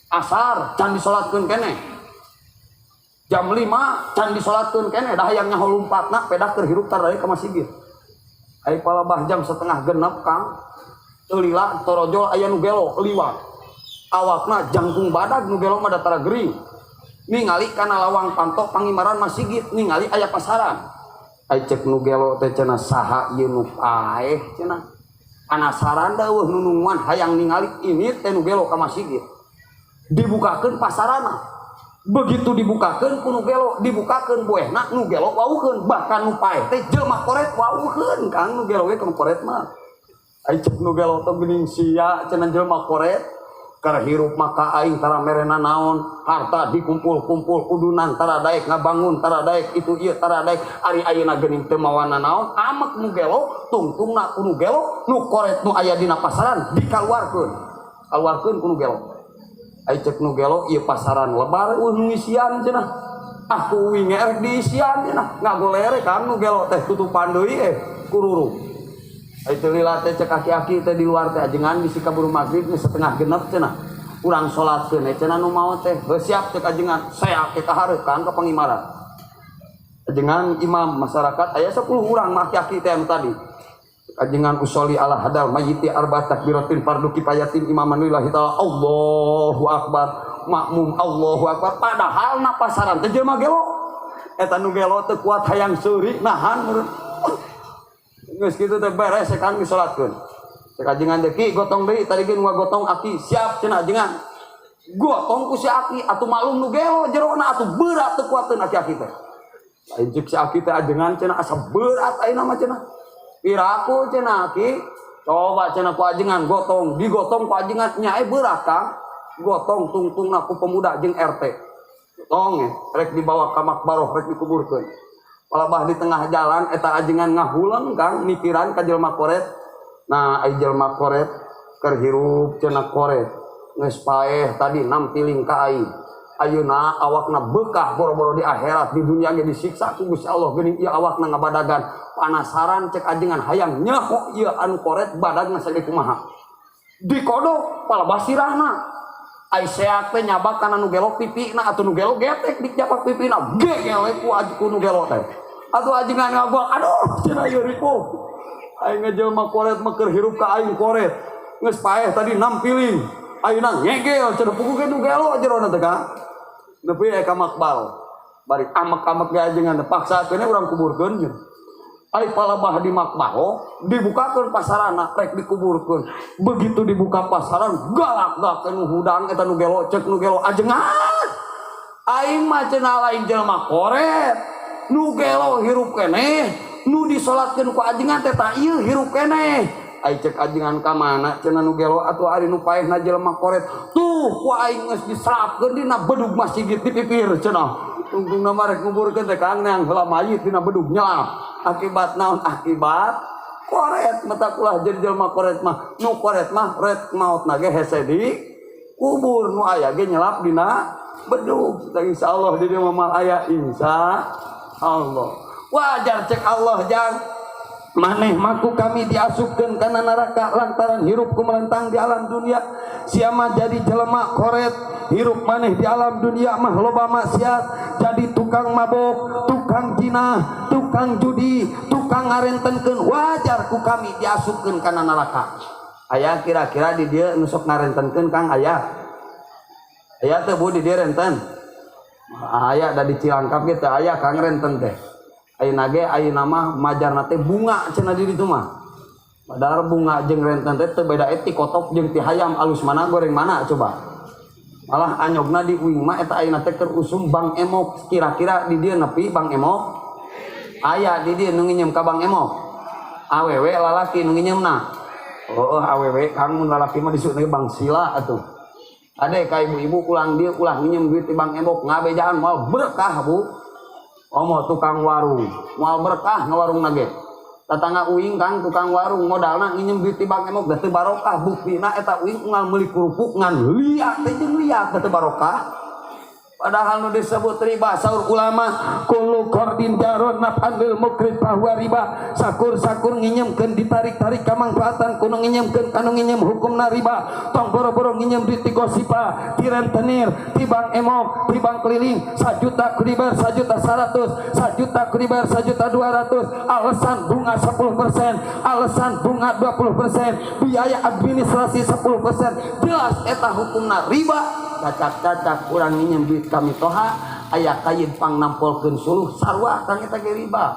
Asar can disolatkeun keneh. Jam 5 can disolatkeun keneh, dah hayang nyaho lumpatna, pedah keur hirup tar ka masjid. Ai palebah jam 5.30, Kang. Teu lila torojol aya nu gelo liwat. Awakna jangkung badag, nu gelo mah datara gering. Ningali kana lawang panto pangimaran masjid, ningali aya pasaran. Ai cek nu gelo teh cenah saha ieu nu paeh cenah. Penasaran da eueuh nu nungguan hayang ningali ini teh nu gelo ka masjid. Dibukakeun pasarana. Begitu dibukakeun ku nu gelo, dibukakeun boehna nu gelo wauheun, bahkan nu paeh teh jelema koret wauheun Kang, nu gelo we ka koret mah. Ai cek nu gelo teh geuning sia cenah jelema koret. Keur hirup maka aing tara merena naon, harta dikumpul-kumpul udunan tara daek ngabangun, tara daek itu ieu tara daek, ari ayeuna geuning teu mawana naon, amek nu gelo tungtungna ku nu gelo, nu koret nu aya dina pasaran dikaluarkeun, kaluarkeun ku nu gelo. Ai cek nu gelo ieu pasaran lebar eueuh nu ngisian cenah, ah ku uing erek diisian cenah, ngagolere kan nu gelo teh tutupan deui kururu. Ai teu lila teh cek aki-aki teh di luar teh ajengan bisi kaburu magrib geus setengah genep cenah. Urang salatkeun we cenah nu maot teh. Heuh siap cek ajengan, saya ke kahareup kan ka pangimaran. Ajengan imam masyarakat aya 10 urang mah aki-aki teh anu tadi. Ajengan usolli ala hadal mayyiti arba takbiratin fardu kifayatin imaman lillahi taala Allahu akbar makmum Allahu akbar, padahal na pasaran teh jelema gelo. Eta nu gelo teu kuat hayang seuri nahan meureun. Geus kitu teh beres kan disalatkeun. Cek ajengan teh ki gotong deui tadi ge nu gotong aki siap cenah ajengan. Gotong ku si aki atuh maklum nu gelo jerona atuh berat teu kuateun aki-aki teh. Lain cek si aki teh ajengan cenah asa berat ayeuna mah cenah. Piraku cenah aki coba cenah ku ajengan gotong digotong ku ajengan nya berat Kang. Gotong tungtungna ku pemuda jeung RT. Gotong rek dibawa ka makbaroh rek dikuburkeun. Palabah di tengah jalan eta ajengan ngahuleng Kang mikiran ka jelema koret. Nah ai jelema koret keur hirup cenah koret geus paeh tadi nampiling ka aing. Ayeuna awakna bekah boro-boro di akhirat di dunia ge disiksa ku Gusti Allah geuning ieu awakna ngabadagan. Panasaran cek ajengan hayang nyaho ieu anu koret badagna sagede kumaha. Dikodok palabah sirahna. Ai seak teh nyabak kana nu gelo pipina atuh nu gelo getek dijabak pipina gegel we ku ku nu gelo teh. Atuh ajengan ngagol aduh cenah ieu ripuh. Aing jelema koret mah keur hirup ka aing koret. Geus paeh tadi nampiling. Ayeuna ngegel cenah puguh ge nu gelo jerona teh Kang. Nepi ka makbal. Bari amek-amek ge ajengan paksakeun urang kuburkeun jeung. Ai palabah di makbaro dibukakeun pasarana rek dikuburkeun. Begitu dibuka pasaran galak-galak nu hudang eta nu gelo cek nu gelo ajengan. Aing mah cenah lain jelema koret. Nu gelo hirup keneh, nu disolatkeun ku ajengan teh ta ieu hirup keneh. Ai cek ajengan ka mana cenah nu gelo atuh ari nu paehna jelema koret. Tuh ku aing geus diserapkeun dina bedug masjid di pipir cenah. Tungtungna mah rek nguburkeun teh Kang neang heula mayit dina bedug nyelap. Akibat naon? Akibat koret. Mata ulah jadi jelema koret mah. Nu koret mah ret maotna ge hese di kubur, nu aya ge nyelap dina bedug. Tah insyaallah di dieu mah aya insya Allah. Wajar cek Allah jang maneh maku kami diasupkeun kana neraka lantaran hirup ku melentang di alam dunia. Sia mah jadi jelema koret, hirup maneh di alam dunia mah loba maksiat, jadi tukang mabok, tukang jinah, tukang judi, tukang ngarentenkeun, wajar ku kami diasupkeun kana neraka. Aya kira-kira di dieu nu sok ngarentenkeun Kang aya? Aya teu Bu di dieu renten? Aya da di Cilangkap ge teu aya Kang renten teh. Ayeuna ge ayeuna mah majarna teh bunga cenah di ditu mah. Padahal bunga jeung renten teh teu beda ti kotok jeung ti hayam, alus mana goreng mana coba. Malah anyogna di uing mah eta ayeuna teh keur usum Bank Emok, kira-kira di dieu nepi Bank Emok? Aya di dieu nu nginjem ka Bank Emok. Awewe lalaki nu nginjemna. Oh, awewe Kang mun lalaki mah disebut Bang Sila atuh. Ade ka ibu-ibu ulang dieu ulah nginjem duit di Bank Emok ngabejaan moal berkah Bu. Omo tukang warung, moal berkah ngawarung ge. Tatangga uing Kang tukang warung modalna nginjem duit di Bank Emok teu barokah, buktina eta uing unggal meuli kerupuk ngan liat teh jeung liat teu barokah. Padahal nu disebut riba saur ulama kullu qardin jaron naf'an lil mukrid fahuwa riba. Sakur-sakur nginyemkeun ditarik-tarik kamangfaatan kuno nginyemkeun kanu nginyem hukumna riba. Tong boro-boro nginyem duit ti gosipa, ti rentenir, ti Bank Emok, ti bank keliling, 1 juta kudu dibayar 1.100.000, 1 juta kudu dibayar 1.200.000, alasan bunga 10%, alasan bunga 20%, biaya administrasi 10%, jelas eta hukumna riba. Cacak-cacak urang nginjem duit ka mitoha aya kayid pang nampolkeun suluh, sarua kang eta ge riba.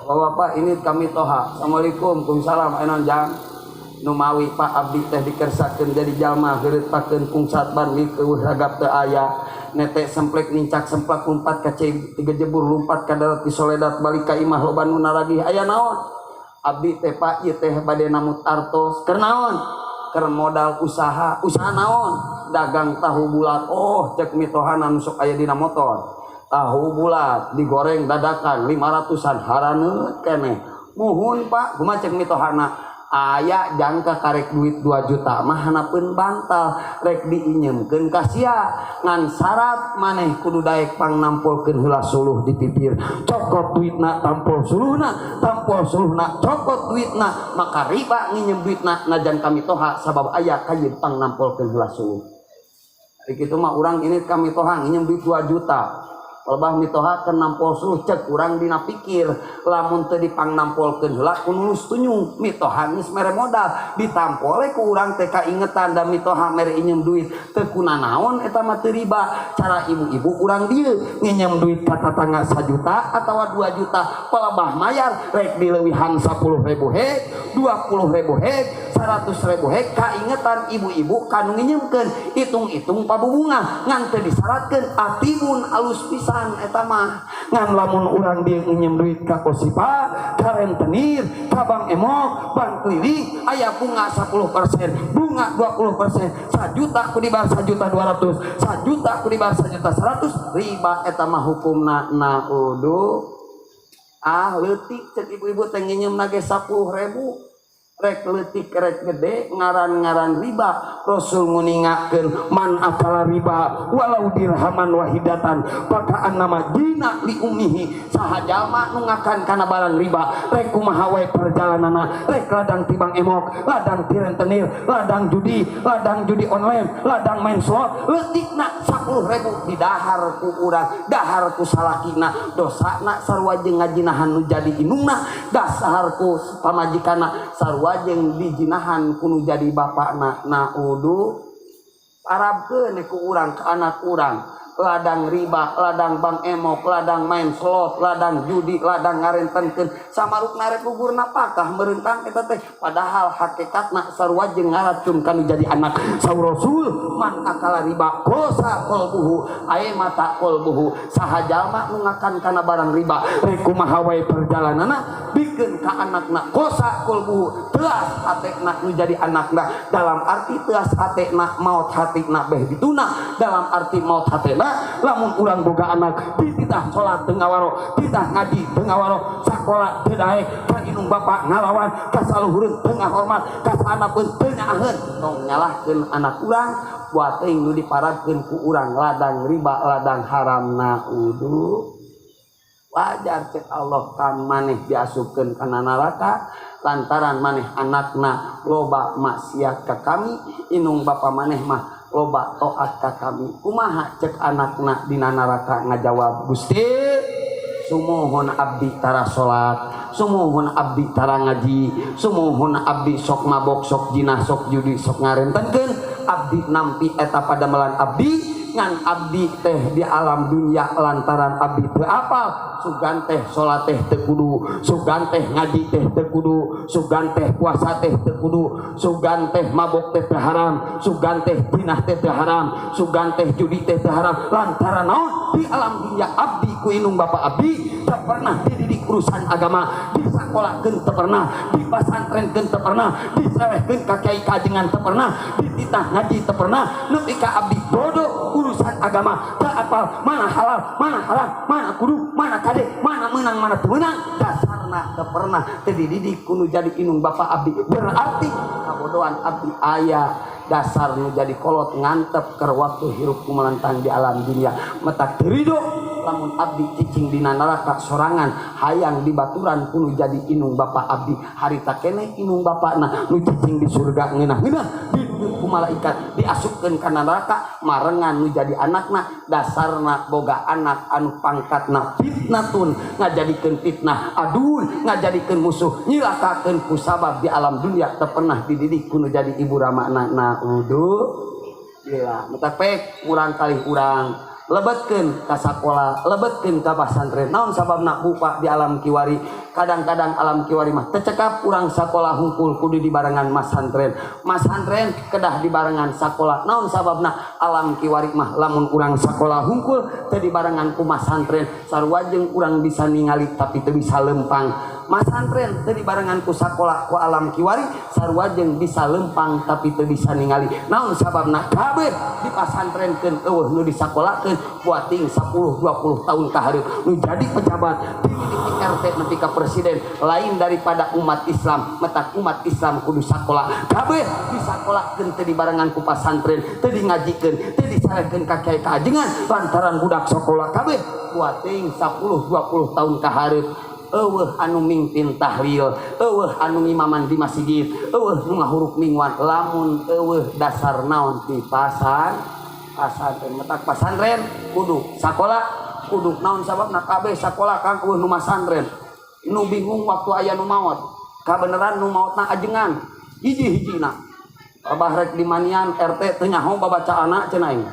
Bapak ini ka mitoha, "Assalamualaikum." "Waalaikumsalam, aya naon, Jang?" "Numawi, Pak, abdi teh dikersakeun jadi jalma heureut pakeun pungsat ban eueuh ragap teu aya, nete semplek nincak semplak, lumpat ka cai tiga jebur, lumpat ka darat di soledat, balik ka imah loba nu naragih. Aya naon?" "Abdi teh, Pak, ieu teh bade namut artos." "Keur naon?" "Keur modal usaha." "Usaha naon?" "Dagang tahu bulat." "Oh," cek mitohana, "nu sok aya dina motor tahu bulat digoreng dadakan 500-an, haraneut keneh." "Muhun, Pak." "Kumaha cek mitohana?" "Aya jangka karek duit 2 juta mah hanapeun bantal, rek diinyemkeun ka sia, ngan syarat maneh kudu daek pang nampolkeun heula suluh di pipir. Cokot duitna, tampol suluhna, tampol suluhna, cokot duitna." Maka riba nginjem duitna najan ka mitoha, sabab aya kayeuh pang nampolkeun heula suluh. Ari kitu mah urang ini ka mitoha nginjem duit 2 juta. Palebah mitoha keur nampol suluh, cek urang dina pikir, lamun teu dipangnampolkeun heula ku nulus tunyung. Mitoha geus mere modal, ditampol ku urang teh kaingetan da mitoha mere injem duit, teu kunanaon. Eta mah teu riba. Cara ibu-ibu urang dieu nginjem duit ka tatangga 1 juta atawa 2 juta, palebah mayar rek dileuwihan 10 ribu hek, 20 ribu hek, 100 ribu hek, kaingetan ibu-ibu kanu nginjemkeun, hitung-hitung pabubunga, ngan teu disyaratkeun. Atibun alus pisan eta mah. Ngan lamun urang dieu nginjem duit ka kosipa, ka rentenir, ka bank emok, bank keliling, aya bunga 10%, bunga 20%, 1 juta ku dibayar 1 juta 200, 1 juta ku dibayar 1 juta 100, riba eta mah hukumna. Naudu ah, leutik cek ibu-ibu teh nginjem nage 10 ribu. Rek leutik rek gede, ngaran-ngaran riba. Rasul nguningakeun, man akala riba walau dirhaman wahidatan faka'annama jina li ummihi. Saha jalma nu ngakan kana barang riba, rek kumaha wae perjalananna, rek ladang ti bank emok, ladang ti rentenir, ladang judi, ladang judi online, ladang main slot, leutikna 10 ribu didahar ku urang, dahar ku salakina, dosana sarua jeung ngajinahan nu jadi indungna, dasar ku pamajikanna sarua jeung dijinahan ku nu jadi bapakna. Naudu, parabkeun ku urang ke anak urang ladang riba, ladang bank emok, ladang main slot, ladang judi, ladang ngarentenkeun, samarukna rek gugur napakah meurentang eta teh. Padahal hakikatna sarua jeung ngaracun kanu jadi anak. Saur Rasul, man akala riba qasa qalbuhu aye mata qalbuhu. Saha jalma nu ngakan kana barang riba, rek kumaha wae perjalananna, bikeun ka anakna, qasa qalbuhu, teuas hatena nu jadi anakna. Dalam arti teuas hatena, maot hatina beh dituna. Dalam arti maot hatena, lamun urang boga anak dititah salat teu ngawaro, titah ngaji teu ngawaro, sakola teu daek, ka indung bapa ngalawan, ka saluhureun teu ngahormat, ka sahandapeun teu nyaaheun, tong nyalahkeun anak urang. Buat teuing nu diparabkeun ku urang ladang riba, ladang haram. Naudu, wajar cek Allah kan maneh diasupkeun kana neraka lantaran maneh anakna loba maksiat ka kami, indung bapa maneh mah loba taat ka kami. Kumaha cek anakna dina neraka ngajawab? "Gusti, sumuhun abdi tara salat, sumuhun abdi tara ngaji, sumuhun abdi sok mabok, sok jinah, sok judi, sok ngarentenkeun. Abdi nampi eta padamelan abdi, ngan abdi teh di alam dunia lantaran abdi teu apal, sugan teh salat teh teu kudu, sugan teh ngaji teh teu kudu, sugan teh puasa teh teu kudu, sugan teh mabok teh teu haram, sugan teh jinah teh teu haram, sugan teh judi teh teu haram. Lantaran naon? Di alam dunia abdi ku indung bapa abdi teu pernah dididik urusan agama, disakolahkeun teu pernah, dipasantrenkeun teu pernah, diselehkeun ka kiai kajengan teu pernah, dititah ngaji teu pernah. Nepi ka abdi bodoh urusan agama, teu apal mana halal, mana haram, mana kudu, mana kade, mana menang, mana teu meunang. Dasarna teu pernah teu dididik ku nu jadi indung bapa abdi, berarti kabodohan abdi aya dasar nu jadi kolot ngantep keur waktu hirup kumelentang di alam dunia. Matak teu rido lamun abdi cicing dina neraka sorangan, hayang dibaturan ku nu jadi indung bapa abdi. Harita keneh indung bapana nu cicing di surga ngeunah-ngeunah, diduduk ku malaikat, diasupkeun kana neraka marengan nu jadi anakna. Dasarna boga anak anu pangkatna fitnatun, ngajadikeun fitnah, adun, ngajadikeun musuh, nyilakakeun ku sabab di alam dunia teu pernah dididik ku nu jadi ibu ramana. Naudu. Gila, matak pek murang kalih urang lebetkeun ka sakola, lebetkeun ka pasantren. Naon sababna buka di alam kiwari? Kadang-kadang alam kiwari mah tecekap urang sakola hungkul kudu dibarengan masantren. Masantren kedah dibarengan sakola. Naon sababna alam kiwari mah lamun urang sakola hungkul teu dibarengan ku masantren, sarua jeung urang bisa ningali tapi teu bisa lempang. Masantren teu dibarengan ku sakola ku alam kiwari, sarua jeung bisa lempang tapi teu bisa ningali. Naon sababna kabeh dipasantrenkeun eueuh nu disakolakeun buating 10 20 tahun ka hareup nu jadi pejabat di RT nepi ka presiden lain daripada umat Islam. Matak umat Islam kudu sakola kabeh disakolakeun teu dibarengan ku pasantren, teu di ngajikeun, teu disalehkeun ka kiai ka ajengan lantaran budak sakola kabeh buating 10 20 tahun ka hareup eueuh anu mingpin tahlil, eueuh anu ngimaman di masjid, eueuh nu ngahuruf mingguan lamun eueuh dasar naon di pasantren. Matak pasantren kudu sakola kudu. Naon sababna kabeh sakola kang eueuh nu masantren. Nu bingung waktu aya nu maot, kabeneran nu maotna ajengan hiji-hijina. Abah rek di manian RT teu nyaho babacaana cenah aing.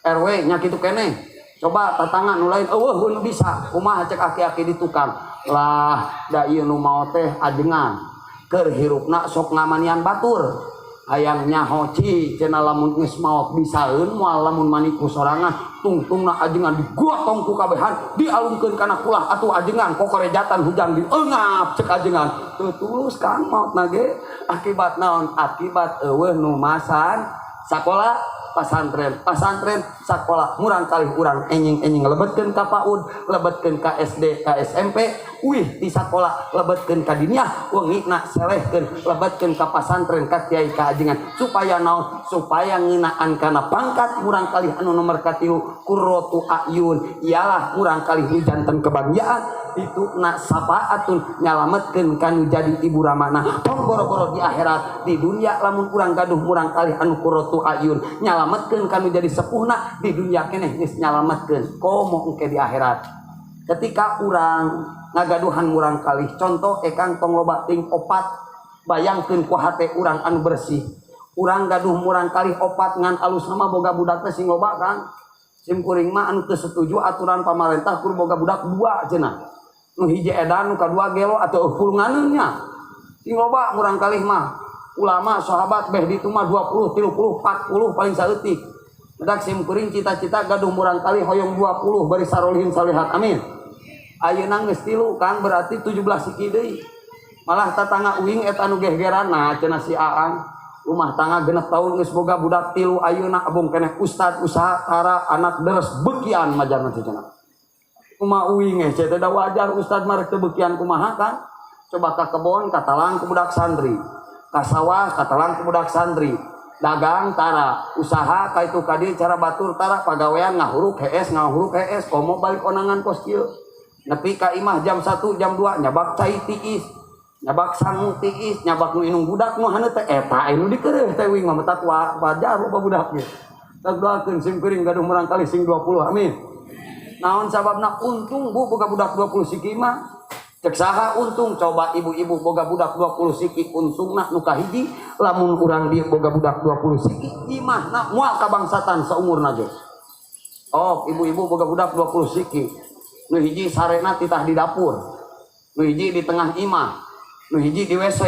RW nya kitu keneh. Coba tatangan nu lain eueuh nu bisa. Kumaha cek aki-aki di tukang. Lah da ieu nu maot teh ajengan. Keur hirupna sok ngamanian batur. Hayang nyaho ci cenah lamun geus maot bisaeun moal lamun maniku sorangan tungtungna ajengan digotong ku kabehan dialungkeun kana kulah atuh ajengan kokorejatan hujang diengap cek ajengan. Teu tulus kang maotna ge akibat naon? Akibat eueuh nu masan sakola pasantren, pasantren sakola. Murang kalih urang enjing-enjing lebetkeun ka PAUD, lebetkeun ka SD, ka SMP, uih di sakola lebetkeun ka diniah, wengina selehkeun lebetkeun ka pasantren, ka kiai ka ajengan supaya naon? Supaya ngeunaan kana pangkat. Murang kalih anu nomor katilu, qurratu ayun, ialah murang kalih nu janten kebahagiaan itu nak safaatun nyalametkeun kanu jadi ibu ramana tong boro-boro di akhirat, di dunia lamun urang gaduh murang kalih anu qurratu ayun nyalametkeun kanu jadi sepuhna di dunia keneh geus nyalametkeun, komo engke di akhirat ketika urang ngagaduhan murang kalih. Contoh ekang tong loba ting opat, bayangkeun ku hate urang anu bersih, urang gaduh murang kalih opat ngan alus nama boga budak teh sing loba kan. Sim kuring mah anu teu setuju aturan pamarentah kur boga budak dua cenah, nu hiji edan nu kadua gelo atau pulunganeun nya. Sing loba murang kalih mah. Ulama sahabat beh ditu mah 20 30 40 paling saeutik. Matak sim kuring cita-cita gaduh murang kalih hoyong 20 bari sarolihin salihat, amin. Ayeuna geus 3 Kang, berarti 17 siki deui. Malah tatangga uing eta anu gehgeran cenah si Aang rumah tangga 6 tahun geus boga budak 3 ayeuna abong keneh ustad usaha tara anak deres bekian majarna cenah. Kumaha uing eh teh da wajar ustad mah rek teu bekian kumaha kan. Coba ka kebon katalang ku budak santri, ka sawah katalang ku budak santri, dagang tara, usaha ka itu ka dieu cara batur tara, pagawean ngahuruk hees ngahuruk hees, komo balik onangan kos kieu nepi ka imah jam 1 jam 2 nyabak cai tiis, nyabak sangu tiis, nyabak nu inung budak nu haneut teh eta anu dikeureuh teh uing mah. Matak wajar loba budak ge. Tak doakeun sim kuring gaduh murang kali sing 20, amin. Naon sababna untung bu boga budak 20 siki mah? Cek saha untung? Coba ibu-ibu boga budak 20 siki untungna nu kahiji, lamun urang dieu boga budak 20 siki imahna moal kabangsatan saumurna ge. Oh, ibu-ibu boga budak 20 siki, nu hiji sarena titah di dapur, nu hiji di tengah imah, nu hiji di WC,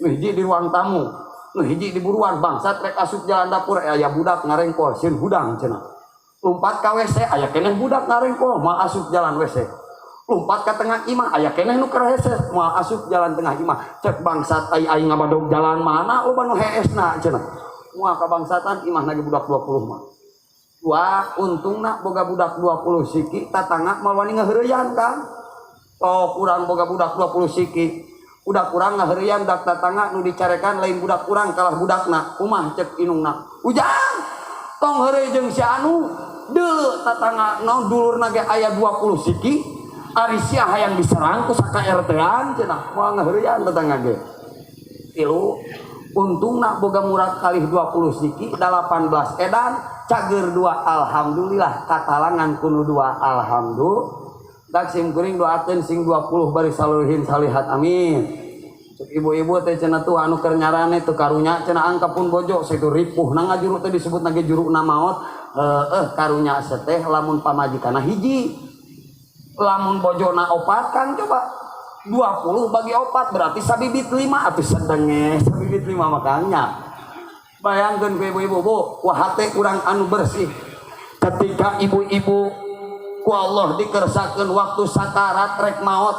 nu hiji di ruang tamu, nu hiji di buruan. Bangsat rek asup jalan dapur aya budak ngarengkol sieun hudang cenah. Lompat ka WC aya keneh budak ngarengkol moal asup jalan WC. Lompat ka tengah imah aya keneh nu keur hese moal asup jalan tengah imah. Cek bangsat ai aing ngabadog jalan mana loba nu heesna cenah. Moal kabangsatan imah ge budak 20 mah. Wah, untungna boga budak 20 siki tatangga moal wani ngaheureyan kan. Oh, kurang boga budak 20 siki udah kurang ngaheureyan dak tatangga nu dicarekan lain budak kurang kalah budakna. Kumaha cek inungna? Ujang tong heureuy jeung si anu deuleu tatangga naon dulurna ge aya 20 siki ari sia hayang diserang ku saka RT-an cenah. Moal ngaheureyan tetangga ge. Tilu untungna boga murang kalih 20 siki, 18 edan cager 2, alhamdulillah katalangan kuno 2, alhamdulillah. Tak sim kuring doakeun sing 20 bari saluhin salihat, amin. Cek ibu-ibu teh cenah tuh anu keur nyarane teu karunya cenah angka pun bojo sakitu ripuh na ngajuru teh disebut nage juruna maot. Heueuh, karunya seteh lamun pamajikanna hiji, lamun bojona opat kan coba 20 bagi opat berarti sabibit 5 atuh sedenge sabibit 5. Makanya bayangkeun ku ibu-ibu, Bu, wah hate urang anu bersih ketika ibu-ibu ku Allah dikersakeun waktu sakarat rek maot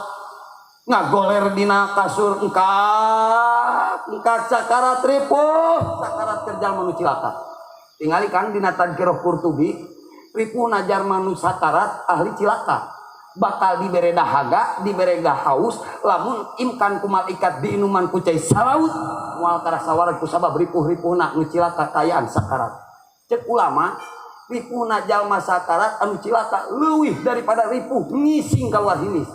ngagoler dina kasur, engkak engkak sakarat ripuh sakarat keur jalma nu cilaka. Tingali kan dina Tadkirah Qurtubi, ripuhna jalma nu sakarat ahli cilaka bakal dibere dahaga, dibere haus, lamun imkan ku malaikat diinuman ku cai salaut moal karasa wareg ku sabab ripuh-ripuhna nu cilaka kayaan sakarat. Cek ulama, ripuhna jalma sakarat anu cilaka leuwih daripada ripuh ngising keluar hinis.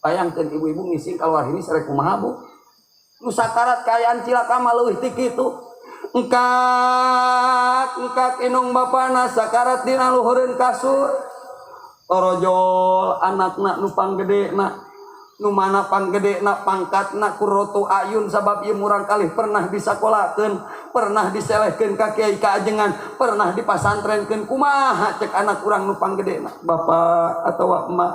Bayangkeun ibu-ibu ngising keluar hinis rek kumaha, Bu? Nu sakarat kayaan cilaka mah leuwih ti kitu. Engkak engkak inung bapana sakarat dina luhureun kasur, torojol anakna nu panggedena, nu mana panggedena pangkatna qurratu ayun sabab ieu murang kalih pernah disakolakeun, pernah diselehkeun ka kiai kaajengan, pernah dipasantrenkeun. Kumaha cek anak urang nu panggedena? Bapak atawa emak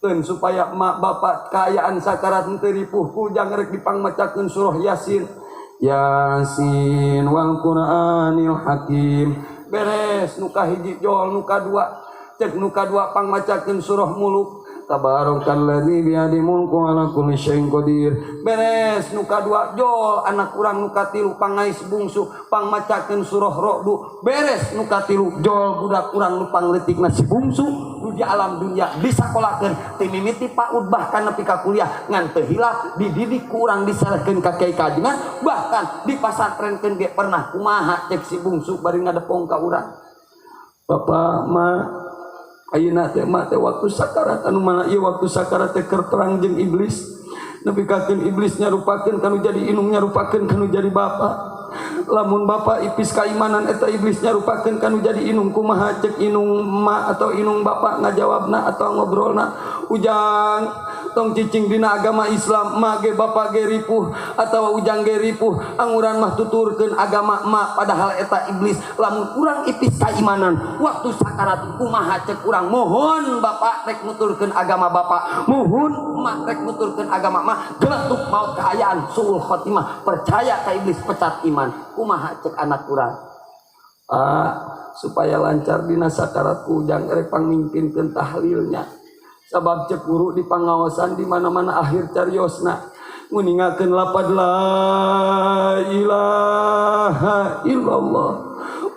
keun supaya emak bapak kaayaan sakarat henteu ripuh, ku ujang rek dipangmacakeun surah Yasin. Yasin wal Qur'anil Hakim. Beres nu kahiji jol nu kadua. Cek nu kadua pangmacakeun surah Muluk. Tabarakalladzi biyadi mulku ala kulli syai'in qadir. Beres nu kadua jol anak urang nu katilu pangais bungsu pangmacakeun surah Ro'du. Beres nu katilu jol budak urang nu pangleutikna si bungsu nu di alam dunia disakolakeun ti mimiti PAUD bahkan nepi ka kuliah ngan teu hilap dididik ku urang, diserahkeun ka kiai kajengan, bahkan dipasantrenkeun ge pernah. Kumaha cek si bungsu bari ngadepong ka urang? Bapak ma, ayeuna teh mah teh waktu sakarat anu mana ieu waktu sakarat teh keur perang jeung iblis, nepi kakeun iblis nyarupakeun kanu jadi indung, nyarupakeun kanu jadi bapa. Lamun bapa ipis kaimanan, eta iblis nyarupakeun kanu jadi indung. Kumaha cek indung ma atau indung bapa ngajawabna atau ngobrolna? Ujang, tong cicing dina agama Islam, ma ge bapa ge ripuh atau ujang ge ripuh, anguran mah tuturkeun agama ma, padahal eta iblis. Lamun urang ipis kaimanan waktu sakarat, kumaha cek urang? Mohon bapak rek nuturkeun agama bapak, mohon mak rek nuturkeun agama mah. Geletuk maut kaayaan suul khotimah, percaya ka iblis, pecat iman. Kumaha cek anak urang? Ah, supaya lancar dina sakarat, ujang rek pangmimpinkeun tahlilnya, sabab cek guru di pangaosan di mana-mana akhir cariosna nguningakeun lapad la ilaha illallah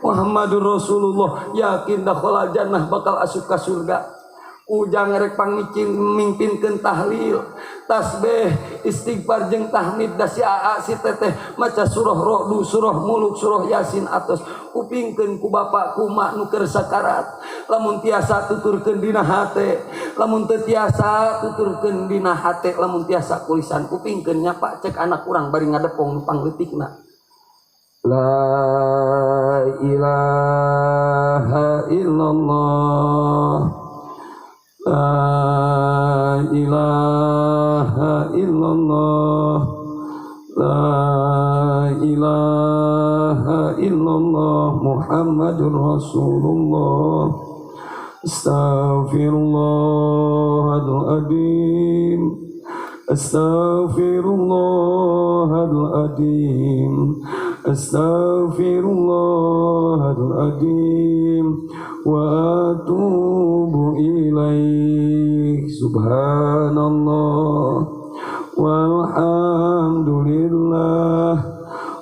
Muhammadur Rasulullah, yakin dakhala jannah, bakal asup ka surga. Ujang rek pangmicin mimpinkeun tahlil, tasbih, istighfar jeung tahmid, da si aa si teteh maca surah Ro'du, surah Muluk, surah Yasin atos kupingkeun ku bapak ku mak nu keur sakarat. Lamun tiasa tuturkeun dina hate, lamun teu tiasa tuturkeun dina hate, lamun tiasa kulisan kupingkeun nya, Pak. Cek anak urang bari ngadepong nu pangleutikna? La ilaha illallah. La ilaha illallah. La ilaha illallah Muhammadur Rasulullah. Astaghfirullahaladzim. Astaghfirullahaladzim. Astaghfirullahaladzim wa atubu ilaih. Subhanallah walhamdulillah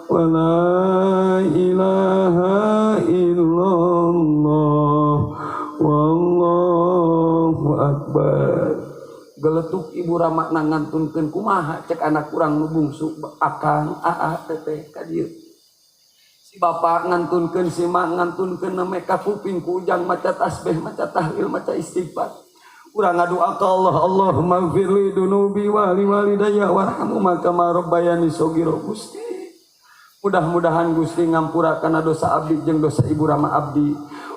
wa la ilaha illallah wallahu akbar. Geletuk ibu rama ngantunkeun. Kumaha cek anak urang nu bungsu? Akang, aa, teteh ka dieu, si bapak ngantunkeun, si mak ngantunkeun, name ka kuping ku ujang maca tasbih, maca tahlil, maca istighfar. Urang ngadua ka Allah, Allahumma gfirli dunubi wa li walidayya warhamhuma kama rabbayani shaghira. Gusti, mudah-mudahan Gusti ngampura kana dosa abdi jeung dosa ibu rama abdi.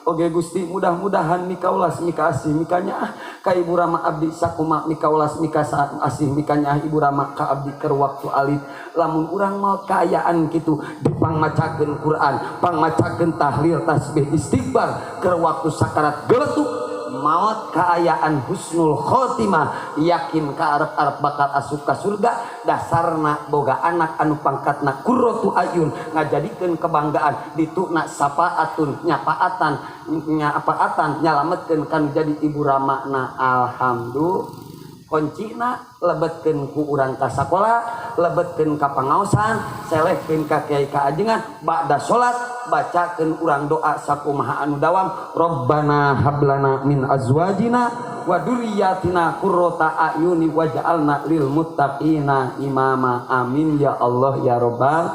Oge Gusti mudah-mudahan mikaulas mika asih mikanyaah ka ibu rama abdi sakuma mikaulas mika asih mikanyaah ibu rama ka abdi keur waktu alit. Lamun urang maot kaayaan kitu dipangmacakeun Quran, pangmacakeun tahlil, tasbih, istighfar keur waktu sakarat geletuk maot kaayaan husnul khotimah, yakin ka arep-arep bakal asup ka surga. Dasarna boga anak anu pangkatna qurratu ayun, ngajadikeun kebanggaan, dituna sapaatun nyapaatan nyapaatan nyalametkeun kanu jadi ibu ramana. Alhamdulillah, kuncina lebetkeun ku urang ka sakola, lebetkeun ka pangaosan, selehkeun ka kiai ka ajengan. Ba'da salat bacakeun urang doa sakumaha anu dawam, Rabbana hablana min azwajina wa dzurriyyatina qurrata a'yuni waj'alna lil muttaqina imama. Amin ya Allah ya rabbal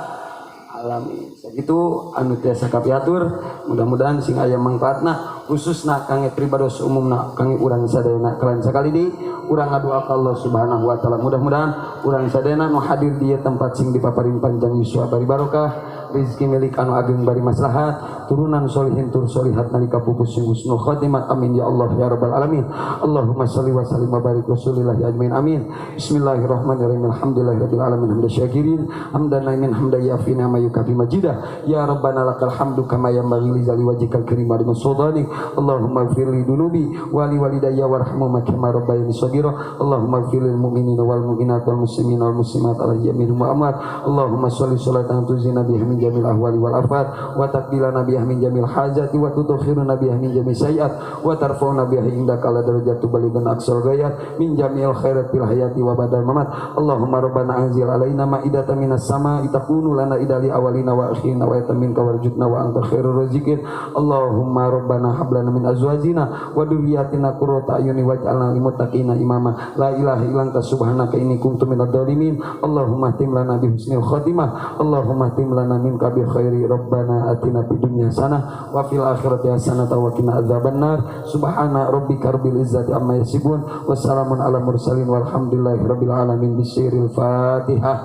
alamin. Sakitu anu tiasa kapiatur, mudah-mudahan sing aya mangfaatna, khususna kangge pribados, umumna kangge urang sadayana. Kalian sakali di urang ngadua ka Allah Subhanahu wa taala, mudah-mudahan urang sadayana nu hadir di tempat sing dipaparin panjang yuswa bari barokah, rezeki milik anu ageng bari maslahat, turunan solihin tur solihat, nalika pupus sing husnul khatimah. Amin ya Allah ya rabbal alamin. Allahumma shalli wa sallim wa barik rasulillah ajmain. Amin. Bismillahirrahmanirrahim. Alhamdulillahirabbil alamin, hamdan syakirin, hamdan naimin, hamdan yafina ma yukafi majidah. Ya rabbana lakal hamdu kama yanbaghi li jalali wajhikal karim wa li sultanik. Allahumma ighfir li dunubi wa li walidayya warhamhuma kama rabbayani shaghira. Allahumma ighfir lil mu'minina wal mu'minat wal muslimina wal muslimat al ahya minhum wa amwat. Allahumma shalli salatan tuzina biha min jamil ahwali wal afat, wa taqbilana biha min jamil hajati, wa tudkhiluna biha min jamil sayiat, wa tarfa'una biha indaka ala darajat baligan aqsal ghayat min jamil khairat fil hayati wa badal mamat. Allahumma rabbana anzil alaina ma'idatan minas sama'i takunu lana idali awalina wa akhirina wa ayatan minka warjutna wa anta khairur raziqin. Allahumma rabbana hab lana min azwajina wa dzurriyyatina qurrata a'yuni waj'alna lil muttaqina imama. La ilaha illa anta subhanaka inni kuntu minadh dhalimin. Allahumma ihtim lana bi husnil khatimah. Allahumma ihtim lana minka bi khairi. Rabbana atina fid dunya hasanah wa fil akhirati hasanah wa qina adzabannar. Subhana rabbika rabbil izzati amma yasifun, wassalamun ala mursalin, walhamdulillahi rabbil alamin. Bisiril fatihah.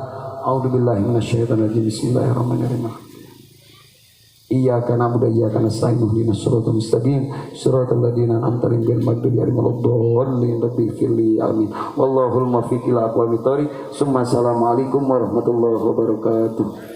A'udzu billahi minasyaitonir rajim. Bismillahirrahmanirrahim. Iyyaka na'budu wa iyyaka nasta'in, ihdinas siratal mustaqim, siratal ladzina an'amta 'alaihim ghairil maghdubi 'alaihim waladdallin. Rabbighfirli, amin. Wallahul muwaffiq ila aqwamit thoriq. Summa assalamualaikum warahmatullahi wabarakatuh.